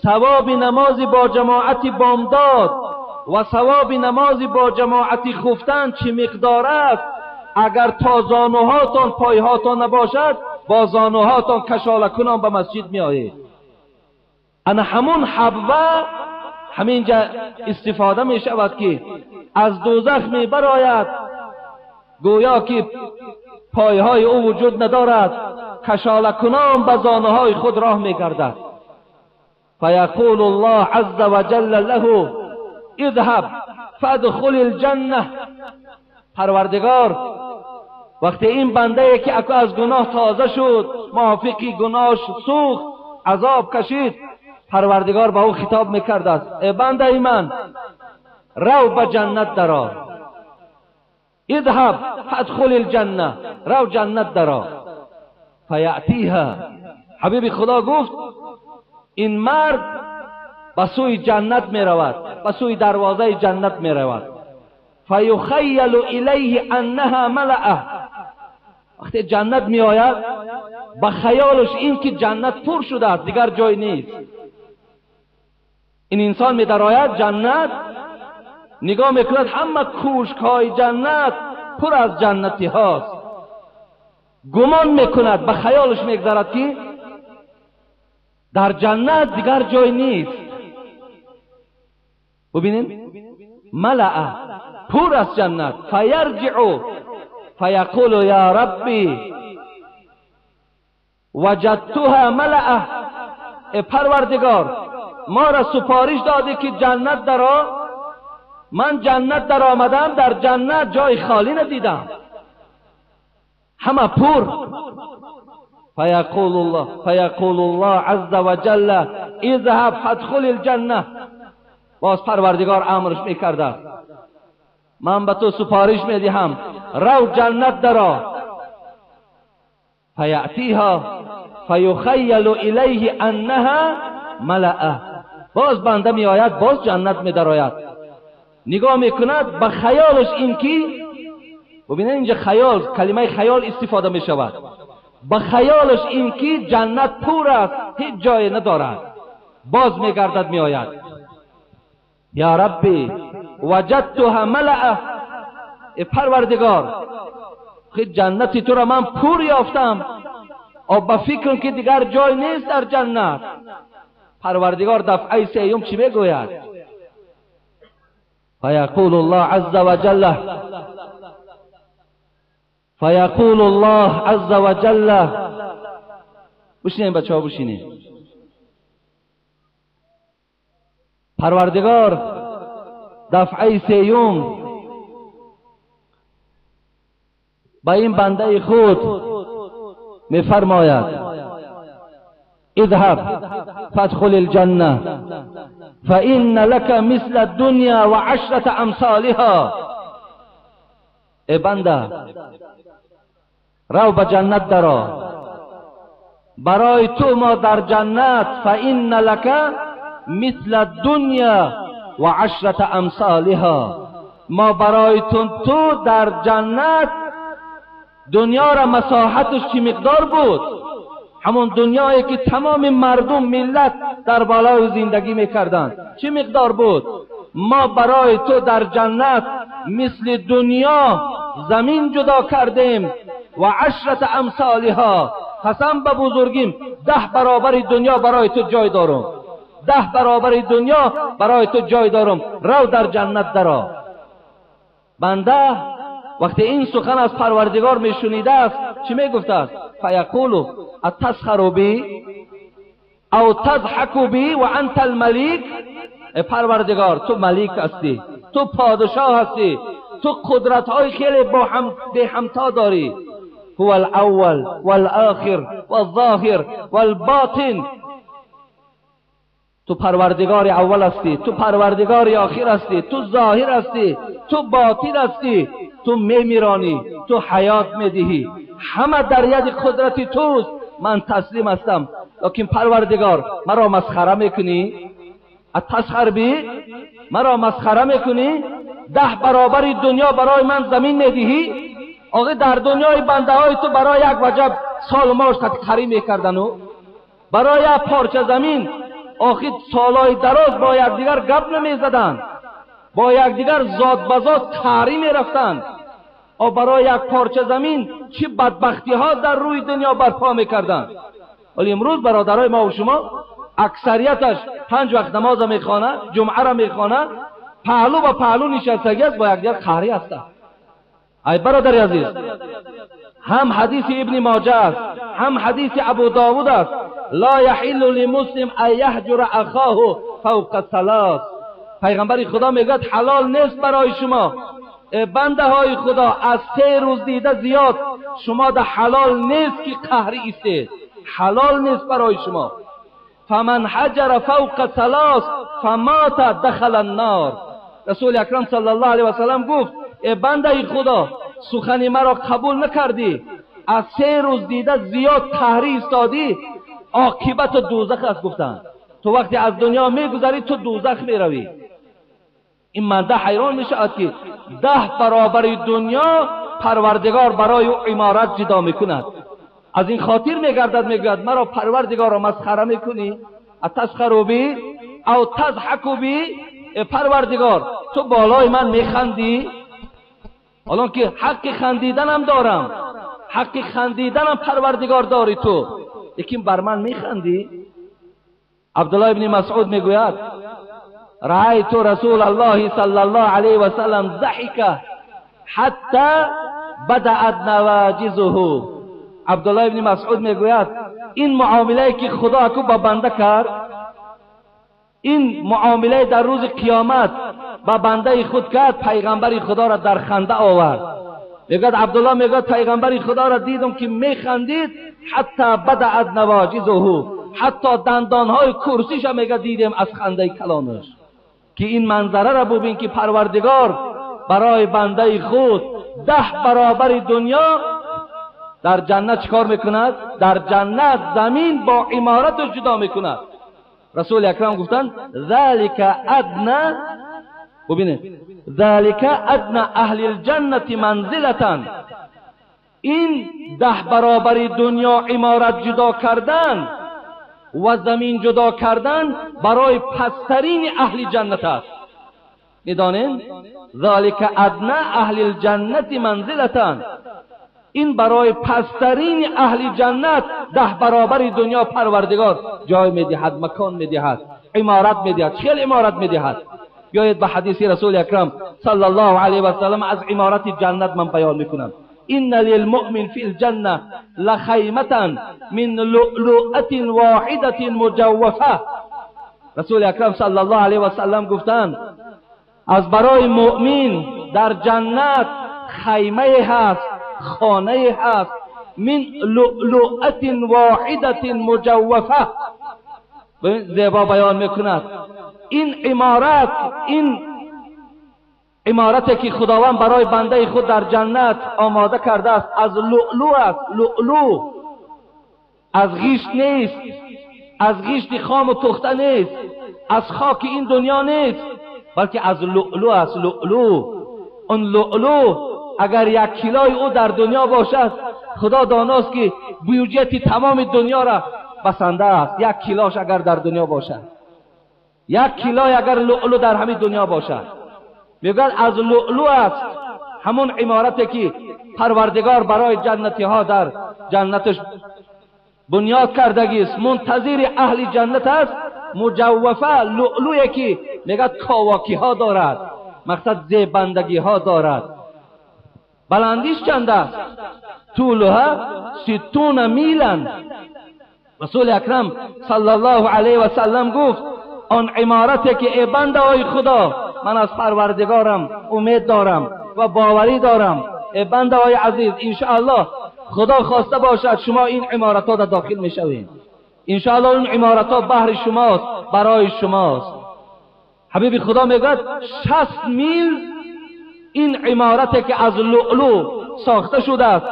ثواب نماز با جماعت بامداد و ثواب نماز با جماعت خفتن چه مقدار است، اگر تا زانوهاتان پایهاتان نباشد با زانوهاتان کشاله کنان به مسجد می آیید. انا همون حبوه همینجا استفاده می شود که از دوزخ می براید، گویا که پایهای او وجود ندارد، کشاله کنان به زانوهای خود راه می گردد. فیقول الله عز وجل له اذهب فادخل الجنه. پروردگار وقتی این بنده که اکو از گناه تازه شد، موافقی گناهش سوخت، عذاب کشید، پروردگار با او خطاب میکرد است ای بنده من، رو به جنت درآ. اذهب فادخل الجنه، رو جنت درآ. فیأتیها. حبیب خدا گفت این مرد به سوی جنت می رود، به سوی دروازه جنت می رود. فیخیل الیه انها ملأه. وقتی جنت می آید به خیالش این که جنت پر شده است، دیگر جای نیست. این انسان می درآید جنت، نگاه میکند همه کوشک های جنت پر از جنتی هاست. گمان میکند، به خیالش میگذرد که در جنت دیگر جای نیست. ببینین ملأ، پر از جنت. فیرجع فیقول یا ربی وجدتها ملأ. ای پروردگار، ما را سپارش دادی که جنت درا، من جنت در آمدم، در جنت جای خالی ندیدم، همه پر. فیقول الله عز وجل اذهب فادخل الجنه. باز پروردگار امرش میکرده، من به تو سپارش میدهم، رو جنت درا. فیأتیها فیخیل الیه انها ملأ. باز بنده میآید، باز جنت میدرآید، نگاه میکند، به خیالش این که، ببینید اینجا خیال، کلمه خیال استفاده میشود، به خیالش این که جنت پر است، هیچ جای ندارد. باز میگردد میآید، یا ربی وجدتها ملأ. ای پروردگار، خود جنتی تو را من پر یافتم، او به فکرم که دیگر جای نیست در جنت. پروردگار دفعه سیوم چی میگوید؟ فیقول الله عز وجل، فیقول الله عز وجل. بشینین بچه ها، بشینین. پروردگار دفعه سیوم به این بنده خود میفرماید اذهب فادخل الجنه فإن لك مثل الدنيا وعشرة امثالها. ای بنده، رو به جنت درا، برای تو ما در جنت فإن لك مثل الدنيا وعشرة امثالها، ما برای تو در جنت دنیا را مساحتش چی مقدار بود؟ همون دنیایی که تمام مردم ملت در بالای زندگی میکردند چی مقدار بود؟ ما برای تو در جنت مثل دنیا زمین جدا کردیم و عشرت امثالها، قسم به بزرگیم 10 برابر دنیا برای تو جای دارم، 10 برابر دنیا برای تو جای دارم، رو در جنت درا. بنده وقتی این سخن از پروردگار میشنیده است چی میگفته است؟ فیقولو اتسخر بی او تضحک بی و انت الملیک. پروردگار تو ملیک هستی، تو پادشاه هستی، تو قدرت های خیلی به همتا داری. هو الاول والآخر والظاهر والباطن. تو پروردگار اول هستی، تو پروردگار آخر هستی، تو ظاهر هستی، تو باطن هستی، تو میمیرانی، تو حیات میدهی، همه در ید قدرت توست، من تسلیم هستم. لیکن پروردگار مرا مسخره میکنی؟ اتسخر بی؟ مرا مسخره میکنی؟ 10 برابر دنیا برای من زمین میدهی؟ آقا در دنیای بنده های تو برای یک وجب سال ماش تقری میکردن و برای یک پارچه زمین آخر سالهای دراز با یکدیگر گپ نمیزدند، با یکدیگر زاد به زاد تری میرفتند. و برای یک پارچه زمین چه بدبختی ها در روی دنیا برپا میکردند. ولی امروز برادرای ما و شما اکثریتش 5 وقت نماز میخوانه، جمعه را میخوانه، پهلو با پهلو نشستگی است، با یکدیگر قهری هستند. ای برادر عزیز، هم حدیث ابن ماجه است، هم حدیث ابو داود است، لا یحل لمسلم ان یهجر اخاه فوق ثلاث. پیغمبر خدا میگوید حلال نیست برای شما بنده های خدا از 3 روز دیده زیاد شما ده حلال نیست که قهری ایستید، حلال نیست برای شما. فمن حجر فوق ثلاث فمات دخل النار. رسول اکرم صلی الله علیه و سلم گفت ای بنده خدا، سخن مرا قبول نکردی، از 3 روز دیده زیاد قهری ایستادی، عاقبت دوزخ است. گفتند تو وقتی از دنیا میگذری تو دوزخ میروی. این بنده حیران میشود که 10 برابر دنیا پروردگار برای او عمارت جدا میکند. از این خاطر میگردد میگوید مرا پروردگار را مسخره میکنی؟ اتسخر بی او تضحک بی؟ پروردگار تو بالای من میخندی؟ حالا که حق خندیدنم دارم، حق خندیدنم پروردگار داری تو، لیکن بر من میخندی؟ عبدالله ابن مسعود میگوید رأیت رسول الله صلی الله علیه و سلم ضحک حتی بدأت نواجذه. عبدالله ابن مسعود میگوید این معامله که خدا کو با بنده کرد، این معامله در روز قیامت با بنده خود کرد، پیغمبر خدا را در خنده آورد. میگوید عبدالله میگوید پیغمبر خدا را دیدم که میخندید حتی بدأت نواجذه، حتی دندانهای کرسیش میگه دیدم از خنده کلانش. که این منظره را ببین که پروردگار برای بنده خود 10 برابر دنیا در جنت چکار میکند؟ در جنت زمین با عمارت جدا میکند. رسول اکرم گفتند ذلک ادنا، ببینید ذلک ادنا اهل الجنة منزلة، این 10 برابر دنیا عمارت جدا کردن و زمین جدا کردن برای پسترین اهل جنت است. میدانین؟ ذلک ادنا اهل الجنة منزلة، این برای پسترین اهل جنت 10 برابر دنیا پروردگار جای میدهد، مکان میدهد، عمارت میدهد. خیلی عمارت میدهد. بیایید به حدیث رسول اکرم صلی الله علیه و سلم از عمارت جنت من بیان میکنم. ان للمؤمن فی الجنه لخیمة من لؤلؤة واحدة مجوفة. رسول اکرم صلی الله علیه و سلم گفتند از برای مؤمن در جنت خیمه هست، خانه هست، من لؤلؤة واحدة مجوفة. زیبا بیان میکند این عمارت، این عمارتی که خداوند برای بنده خود در جنت آماده کرده است از لؤلؤ است. لؤلؤ از غیشت نیست، از غیشت خام و پخته نیست، از خاک این دنیا نیست، بلکه از لؤلؤ است. لؤلؤ، اون لؤلؤ اگر 1 کیلوی او در دنیا باشد، خدا داناست که بیوجیت تمام دنیا را بسنده است. 1 کیلوش اگر در دنیا باشد، 1 کیلوی اگر لؤلؤ در همین دنیا باشد، میگوید از لؤلؤ است همون عمارتی که پروردگار برای جنتی ها در جنتش بنیاد کردگی است، منتظر اهل جنت است. مجوفه، لؤلؤی که میگد کاواکی ها دارد، مقصد زیبندگی ها دارد. بلندیش چند است؟ طولها 60 میلا. رسول اکرم صلی الله علیه و سلم گفت آن عمارتی که ای بنده های خدا، من از پروردگارم امید دارم و باوری دارم، ای بنده های عزیز انشاءالله خدا خواسته باشد شما این عمارت ها داخل میشوید، انشاءالله اون عمارت ها بهر شماست، برای شماست. حبیب خدا میگوید 60 میل این عمارتی که از لؤلؤ ساخته شده است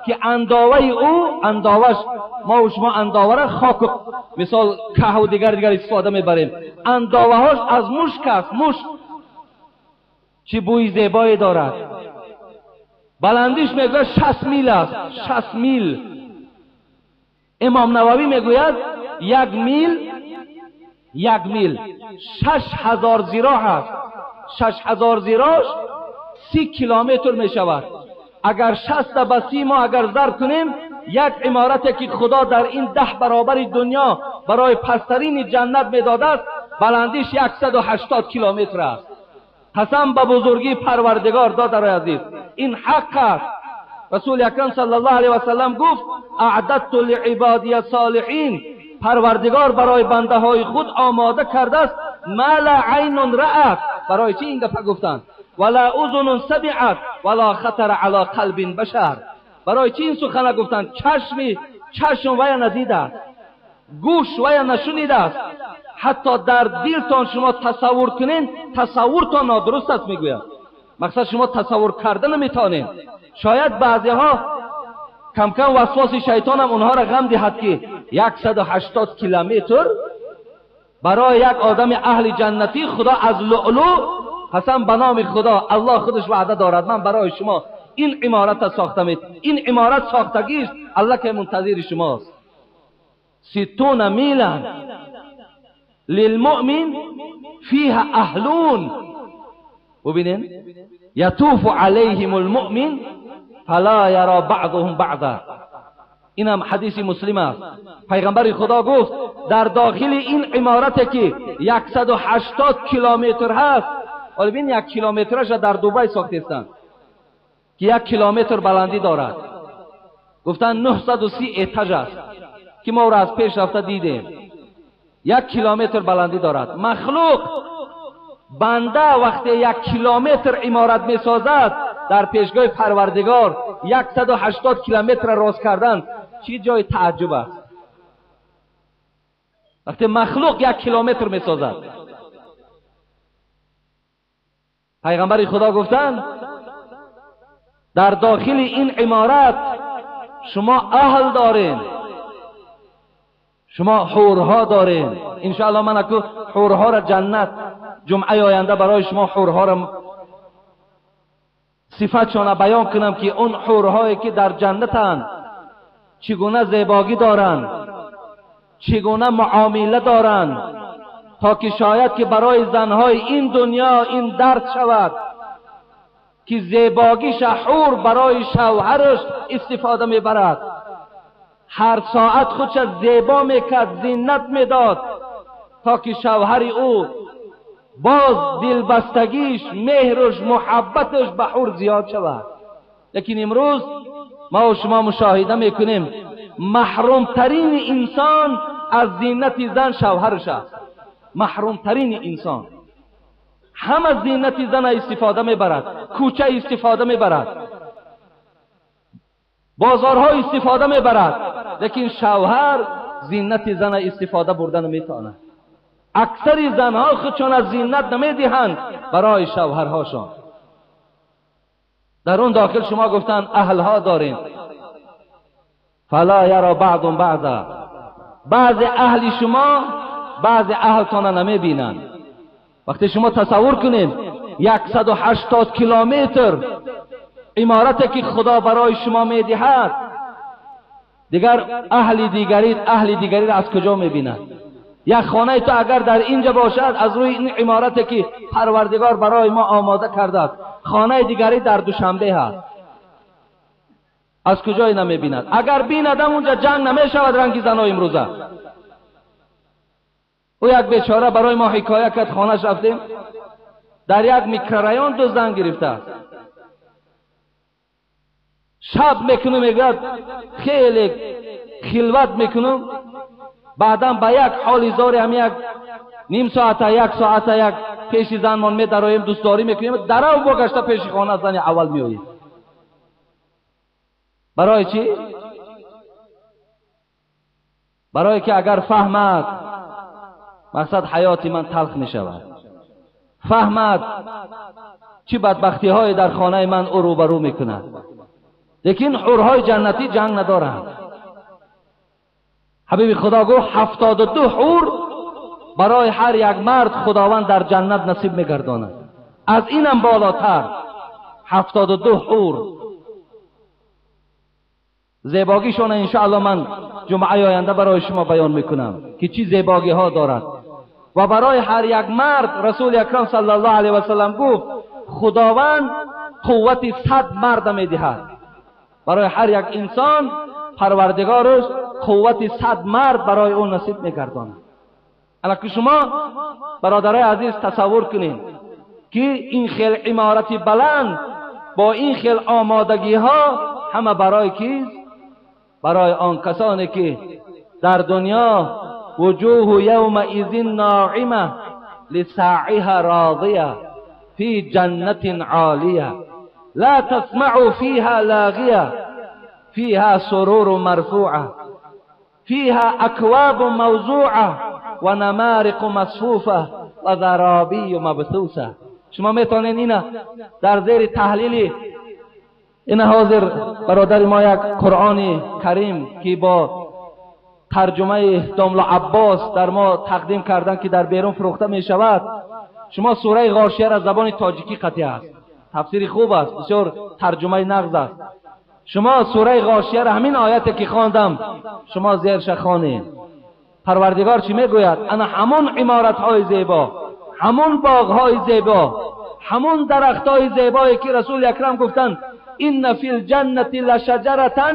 که انداوه او، انداوش ما و شما انداوه را خاک مثال که و دیگر استفاده میبریم، انداوه هاش از مشک است. مشک چه بوی زیبایی دارد. بلندیش میگوید 60 میل است، 60 میل. امام نووی میگوید 1 میل، 1 میل 6000 ذراع است. 6000 ذراع 30 کیلومتر می شود. اگر 60 به 30 ما اگر ضرب کنیم، یک عمارتی که خدا در این 10 برابر دنیا برای پسترین جنت میداده است، بلندیش 180 کیلومتر است. قسم به بزرگی پروردگار دادر عزیز، این حق است. رسول اکرم صلی الله علیه و سلم گفت اعددت لعبادی الصالحین، پروردگار برای بنده های خود آماده کرده است ما لا عین رأت. برای چی این دفعه گفتند؟ ولا اذن سمعت ولا خطر علی قلب بشر. برای چی این سخن گفتند؟ چشم ویا ندیده است، گوش ویا نشنیده است، حتی در دلتان شما تصور کنین تصورتان نادرست است. میگوید مقصد شما تصور کرده نمیتونین. شاید بعضی ها کم کم وسواس شیطان هم اونها را غم دهد که 180 کیلومتر برای یک آدم اهل جنتی خدا از لؤلؤ، قسم به نام خدا الله خودش وعده دارد من برای شما این عمارت ساختم، این عمارت ساختگی است، الله که منتظر شماست. 60 میلا للمؤمن فيها اهلون. ببینین یطوف علیهم المؤمن فلا یرا بعضهم بعضا. این هم حدیث مسلم است. پیغمبر خدا گفت در داخل این عمارت که 180 کیلومتر هست، حالا ببین 1 کیلومترش در دوبای ساختستند که 1 کیلومتر بلندی دارد، گفتن 930 اتاژ است که ما او را از پیش رفته دیدیم. 1 کیلومتر بلندی دارد. مخلوق بنده وقتی 1 کیلومتر عمارت می سازد در پیشگاه پروردگار 180 کیلومتر راست کردن چی جای تعجب است. وقتی مخلوق 1 کیلومتر می سازد، پیغمبر خدا گفتن در داخل این عمارت شما اهل دارین، شما حورها دارین. انشاءالله من اکو حورها را جنت جمعه آینده برای شما حورها را صفتشان بیان کنم که اون حورهایی که در جنتند چگونه زیباگی دارند، چگونه معامله دارند، تا که شاید که برای زنهای این دنیا این درد شود که زیباگیش حور برای شوهرش استفاده میبرد. هر ساعت خودش زیبا میکرد، زینت میداد تا که شوهر او باز دلبستگیش، مهرش، محبتش به حور زیاد شود. لیکن امروز ما و شما مشاهده میکنیم محرومترین انسان از زینت زن شوهرش است. محرومترین انسان هم از زینت زن استفاده میبرد، کوچه استفاده میبرد، بازارها استفاده میبرد، لیکن شوهر زینت زن استفاده بردن نمیتواند. اکثر زنها خودشان از زینت نمیدهند برای شوهرهاشان. در اون داخل شما گفتن اهلها دارین، فلا یرا بعض بعضا، بعض اهل شما بعض اهلتان نمیبینند. وقتی شما تصور کنید 180 کیلومتر عمارتی که خدا برای شما میدهد، دیگر اهل دیگری اهل دیگری را از کجا میبیند؟ یک خانه تو اگر در اینجا باشد از روی این عمارتی که پروردگار برای ما آماده کرده است، خانه دیگری در دوشنبه هست، از کجای نمیبیند؟ اگر بیندم اونجا جنگ نمیشود رنگی زنای امروزه. او یک بیچاره برای ما حکایه کرد، خانهش رفتیم در یک میکرارایون 2 زن گرفته است. شب میکنم میگوید خیلی خلوت میکنم، بعدا به یک حال زاری هم یک نیم ساعت 1 ساعت یک پیش زنمان میدراییم، دوستداری میکنیم، درو بگشته پیش خانه زن اول میآییم. برای چی؟ برای که اگر فهمد مقصد حیات من تلخ میشود، فهمد چی بدبختی های در خانه من او روبرو میکند. لیکن حورهای جنتی جنگ ندارند. حبیب خدا گفت 72 حور برای هر یک مرد خداوند در جنت نصیب میگرداند. از اینم بالاتر 72 حور. زیباگیشون انشاءالله من جمعه آینده برای شما بیان میکنم که چی زیباگی ها دارد. و برای هر یک مرد رسول اکرم صلی الله علیه و سلم گفت خداوند قوت 100 مرد میدهد. برای هر یک انسان پروردگارش قوت 100 مرد برای اون نصیب میگرداند. الان شما برادرای عزیز تصور کنین که این خیل عمارت بلند با این خیل آمادگی ها همه برای کیست؟ برای آن کسانی که در دنیا وجوه یومئذ ناعمه لسعیها راضیه فی جنت عالیه لا تسمع فیها لاغیه فیها سرور مرفوعه فیها اکواب موضوعه و نمارق مصفوفه و زرابی مبثوثه. شما میتونین اینا در زیر تحلیل این حاضر برادر ما یک قرآن کریم که با ترجمه داملا عباس در ما تقدیم کردن که در بیرون فروخته می شود. شما سوره غاشیه را زبان تاجیکی قطعی است، تفسیر خوب است، بسیار ترجمه نغز است. شما سوره غاشیه را همین آیت که خواندم شما زیرش خوانید. پروردگار چی میگوید؟ انا همون عمارت های زیبا، همون باغ های زیبا، همون درخت های زیبایی که رسول اکرم گفتند ان فی الجنة لشجرة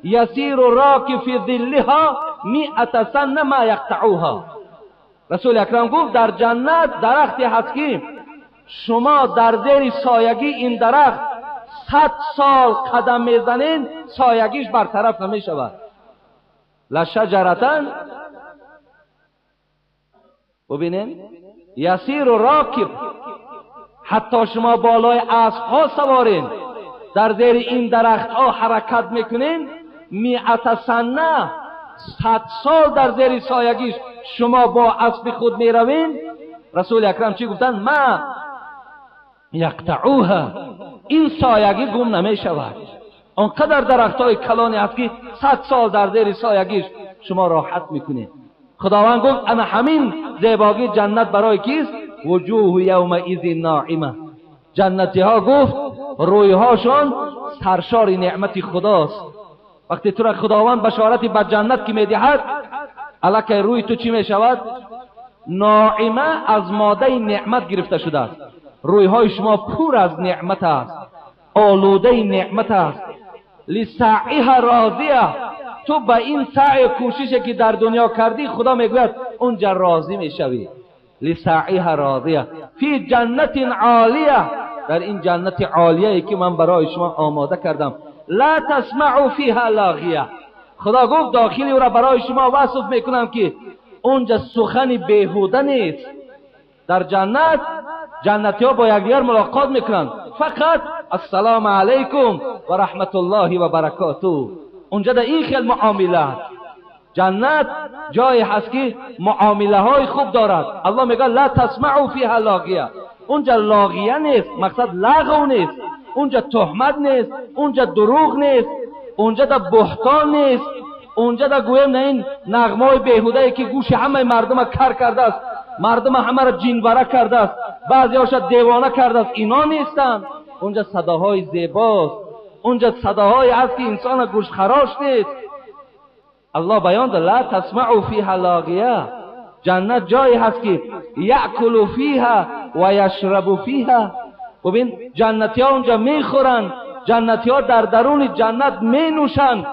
یسیر الراکب فی ظلها 100 سنة ما یقطعوها. رسول اکرم گفت در جنت درختی هست که شما در زیر سایگی این درخت 100 سال قدم میزنین سایگیش برطرف نمیشود. لشجرة، ببینین، یسیر الراکب، حتی شما بالای اسب ها سوارین در زیر این درخت ها حرکت میکنین، 100 سنه، 100 سال در زیر سایگیش شما با اسب خود میروین. رسول اکرم چی گفتن؟ ما یقطعوها، این سایگی گم نمیشود. آنقدر درخت های کلانی هست که 100 سال در زیر سایگیش شما راحت میکنین. خداوند گفت انا همین زیباگی جنت برای کیست؟ وجوه یومئذ ناعمه. جنتی ها گفت رویهاشان سرشار نعمت خداست. وقتی تو را خداوند بشارت به جنت که میدهد، الکی روی تو چی میشود؟ ناعمه از ماده نعمت گرفته شده است. رویهای شما پر از نعمت است، آلوده نعمت است. لسعیها راضیه، تو به این سعی کوشش که در دنیا کردی خدا میگوید اونجا راضی میشوی. لسعیها راضیه فی جنت عالیه، در این جنت عالیه که من برای شما آماده کردم. لا تسمع فیها لاغیه، خدا گفت داخلی او را برای شما وصف میکنم که اونجا سخن بیهوده نیست. در جنت جنتی ها با یکدیگر ملاقات میکنند، فقط السلام علیکم و رحمت الله و برکاته. اونجا در این خیل معاملات، جنت جایی هست که معامله های خوب دارد. الله میگه لا تسمعوا فیها لاغیه، اونجا لاغیه نیست، مقصد لغو نیست، اونجا تهمت نیست، اونجا دروغ نیست، اونجا در بهتان نیست، اونجا در گویم نه این نغمه بیهوده که گوش همه مردم کر کرده است، مردم همه را جینوره کرده است، بعضی هاشا دیوانه کرده است، اینا نیستند. اونجا صداهای زیباست، اونجا صداهای هست که انسان گوش خراش نیست. الله بیان داد لا تسمعوا فیها لاغیه، جنت جایی هست که یأکل فیها و یشرب فیها. ببین جنتی ها اونجا میخورن، جنتی ها در درون جنت مینوشن.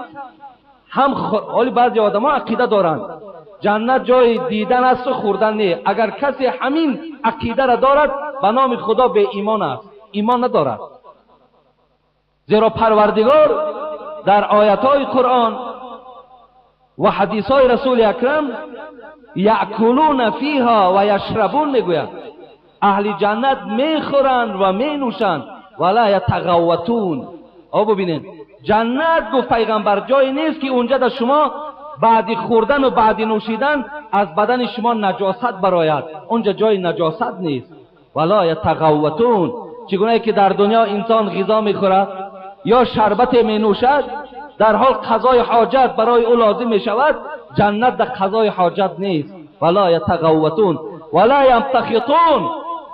هم حالی بعضی آدم ها عقیده دارن جنت جای دیدن است و خوردن نه. اگر کسی همین عقیده را دارد به نام خدا به ایمان است، ایمان ندارد. زیرا پروردگار در آیت های قرآن و حدیث های رسول اکرم یأکلون فیها و یشربون میگوید اهل جنت میخورند و مینوشند ولا یتغوطون. آ ببینید جنت گفت پیغمبر جایی نیست که اونجا در شما بعد خوردن و بعد نوشیدن از بدن شما نجاست براید، اونجا جای نجاست نیست. ولا یتغوطون، چگونه که در دنیا انسان غذا میخورد یا شربت مینوشد در حال قضای حاجت برای او لازم میشود، جنت در قضای حاجت نیست. ولا یتغوطون ولا یمتخطون.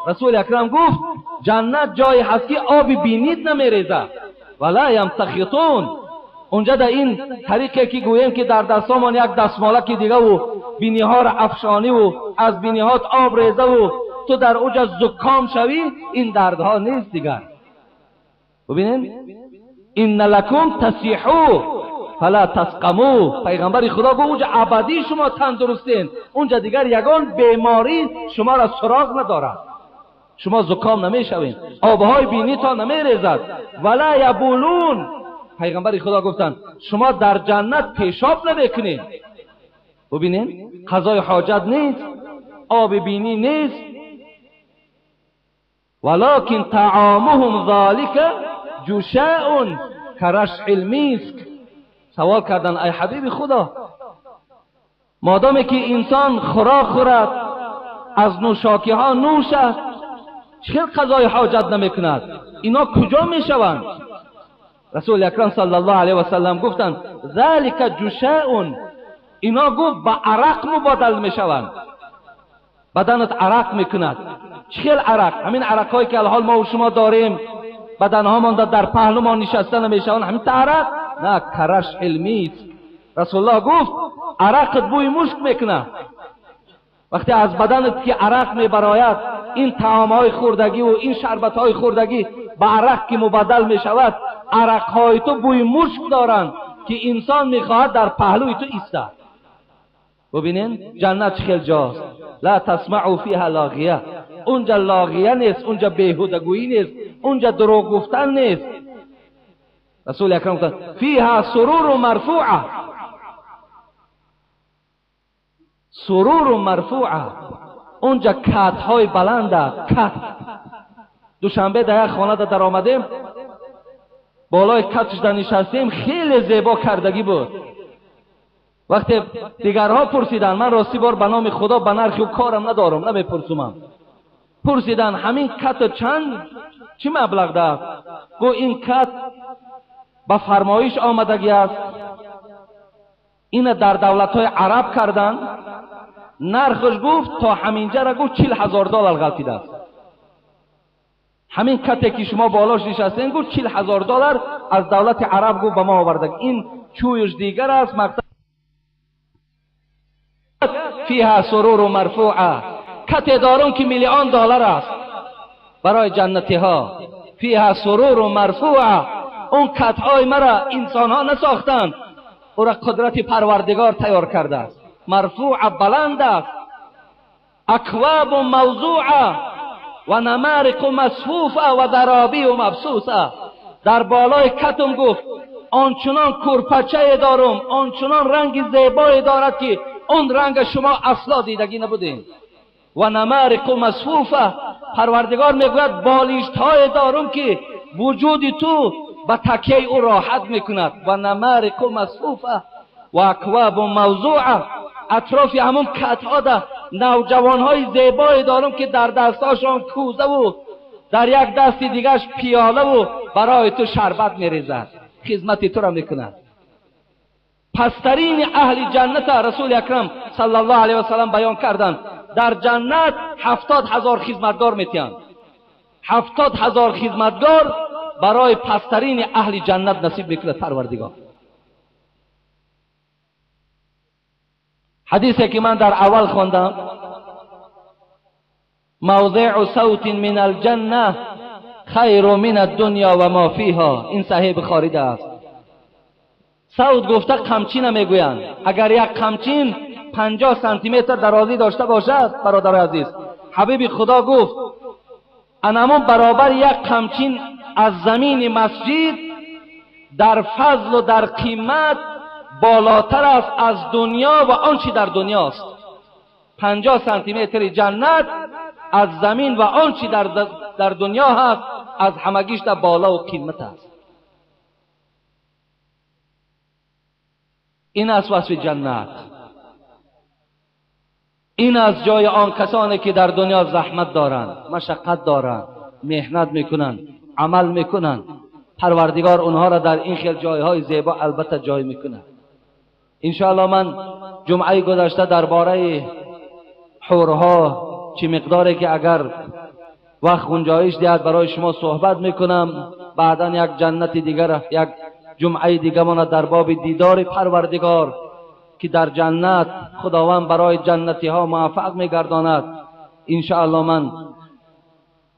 رسول اکرم گفت جنت جایی هست که آب بینید نمیریزد. ولا یمتخطون، اونجا در این طریقه که گوییم که در دستامان یک دستمالک دیگه و بینی ها را افشانی و از بینی هات آب ریزه و تو در اوجا زکام شوی، این دردها نیست دیگر. ببینین ان لکم تصیحو فلا تسقمو، پیغمبر خدا گفت اونجا ابدی شما تندرستین، اونجا دیگر یگان بیماری شما را سراغ ندارد، شما زکام نمیشوین، آبهای بینی تا نمیریزد. ولا یبولون، پیغمبر خدا گفتن شما در جنت پیشاب نمیکنین. ببینین قضای حاجت نیست، آب بینی نیست. ولکن طعامهم ذلک جشاء کرشع المسک. سوال کردن ای حبیب خدا، مادامی که انسان خوراک خورد از نوشاکی ها نوشد چه قضای حاجت نمیکند، اینا کجا میشوند؟ رسول اکرم صلی الله علیه و سلم گفتند ذلک جشاء، اینا گفت به عرق مبادل میشوند، بدنت عرق میکند. چه عرق؟ همین عرق هایی که الحال ما و شما داریم، بدن هامان در پهلومان نشسته نمیشوند، همین عرق نه، کرش علمی است. رسول الله گفت عرقت بوی مشک میکنه. وقتی از بدنت که عرق میبراید، این طعام های خوردگی و این شربت های خوردگی به عرق که مبدل میشود، عرقهای تو بوی مشک دارند که انسان میخواهد در پهلوی تو ایستد. ببینین جنت چه خیلی جاست. لا تسمعوا فیها لاغیه. اونجا لاغیه نیست، اونجا بیهودگویی نیست، اونجا دروغ گفتن نیست. رسول اکرم گفتند فیها سرور مرفوعه. سرور مرفوعه. اونجا کت های بلند است. کت. دوشنبه در یک خانه در آمدیم، بالای کتش در نشستیم، خیلی زیبا کردگی بود. وقتی دیگرها پرسیدن، من راستی بار به نام خدا به نرخ و کارم ندارم، نمیپرسم. پرسیدن همین کت چند چی مبلغ ده؟ گو این کت به فرمایش آمدگی است، این در دولت های عرب کردن، نرخش گفت تا همینجا را گفت 40,000 دلار غلطیده است. همین کتی که شما بالاش نشستین گفت 40,000 دلار از دولت عرب گفت به ما آورده. این چویش دیگر است. مقصد فیها سرور مرفوعه. کتی دارون که میلیون دلار است برای جنتی ها. فیها سرور مرفوعه. اون کتهای مرا انسان ها نساختند، او را قدرت پروردگار تیار کرده است. مرفوع بلند است. اکواب موضوعه و نمارق مصفوفه و درابی و مبسوسه. در بالای کتم گفت آنچنان کرپچه دارم، آنچنان رنگ زیبایی دارد که اون رنگ شما اصلا دیدگی نبودین. و نمارق مصفوفه. پروردگار میگوید بالشت های دارم که وجود تو به تکیه او راحت میکند. و نمارق مصفوفه و اکواب موضوعه. اطراف همون کتها ده نوجوانهای زیبایی دارم که در دستاشان کوزه و در یک دست دیگرش پیاله و برای تو شربت میریزد، خدمت تو را میکند. پسترین اهل جنت رسول اکرم صلی الله علیه و سلم بیان کردند در جنت 70,000 خدمتگار میتیند. 70,000 خدمتگار برای پسترین اهل جنت نصیب میکند پروردگار. حدیثی که من در اول خواندم، موضع صوت من الجنه خیر من الدنیا و ما فیها. این صحیح بخاری است. صوت گفته قمچین میگویند. اگر یک قمچین 50 سانتی متر درازی داشته باشد، برادر عزیز، حبیب خدا گفت انمون برابر یک قمچین از زمین مسجد در فضل و در قیمت بالاتر است از دنیا و آنچه در دنیاست. 50 سانتی متر جنت از زمین و آنچه در دنیا هست از همگیش در بالا و قیمت است. این است وصف جنت. این از جای آن کسانی که در دنیا زحمت دارند، مشقت دارند، محنت میکنند، عمل میکنند، پروردگار اونها را در این خیل جایهای زیبا البته جای میکنه. انشاءالله من جمعه گذشته درباره حورها چه مقداری که اگر وقت گنجایش دهد برای شما صحبت میکنم. بعدا یک جنت دیگر، یک جمعه دیگه من در باب دیدار پروردگار که در جنت خداوند برای جنتی ها موفق میگرداند. انشاءالله من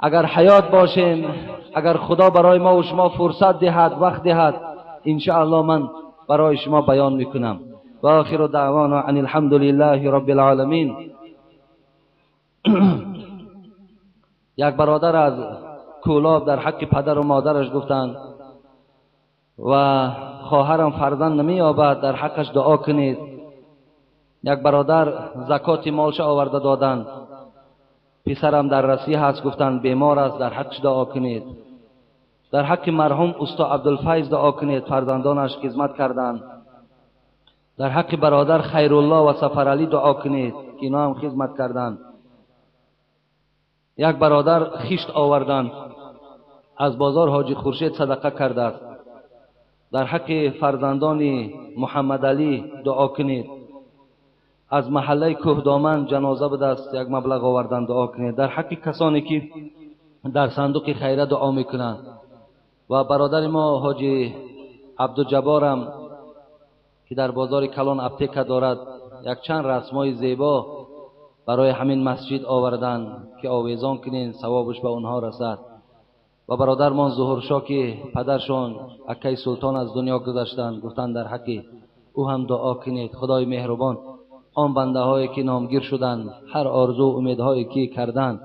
اگر حیات باشیم، اگر خدا برای ما و شما فرصت دهد، وقت دهد، انشاءالله من برای شما بیان میکنم. و آخر دعوانا ان الحمد لله رب العالمین. یک برادر از کولاب در حق پدر و مادرش گفتند و خواهرم فرزند نمییابد، در حقش دعا کنید. یک برادر زکات مالش آورده دادند. پسرم در رسی هست، گفتند بیمار است، در حقش دعا کنید. در حق مرحوم استا عبدالفیض دعا کنید، فرزندانش خدمت کردند. در حق برادر خیرالله و سفرعلی دعا کنید که اینا هم خدمت کردند. یک برادر خشت آوردند از بازار حاجی خورشید صدقه کرده است. در حق فرزندان محمد علی دعا کنید. از محله کوهدامن جنازه به دست یک مبلغ آوردن دعا کنید. در حق کسانی که در صندوق خیره دعا میکنند. و برادر ما حاجی عبدالجبارم که در بازار کلان اپتیکه دارد، یک چند رسمای زیبا برای همین مسجد آوردن که آویزان کنین، ثوابش به اونها رسد. و برادرمان ظهورشاه که پدرشان اکی سلطان از دنیا گذشتند، گفتند در حق او هم دعا کنید. خدای مهربان آن بنده هایی که نامگیر شدند، هر آرزو و امیدهایی که کردند،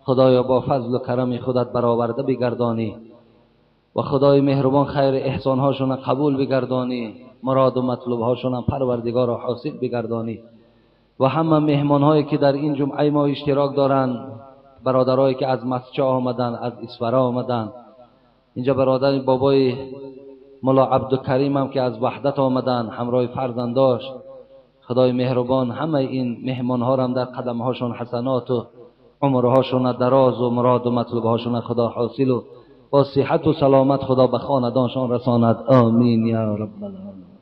خدایا با فضل و کرم خودت برآورده بگردانی و خدای مهربان خیر احسانهاشون قبول بگردانی، مراد و مطلوبهاشون پروردگار را حاصل بگردانی. و همه مهمانهایی که در این جمعه ما اشتراک دارند، برادرایی که از مسجد آمدن، از اسفرا آمدن، اینجا برادر بابای ملا عبدالکریم هم که از وحدت آمدن همراه فرزنداش، خدای مهربان همه این مهمانها را هم در قدمهاشون حسنات و عمرهاشون دراز و مراد و مطلوبهاشون خدا حاصل و با صحت و سلامت خدا به خاندانشان رساند. آمین یا رب العالمین.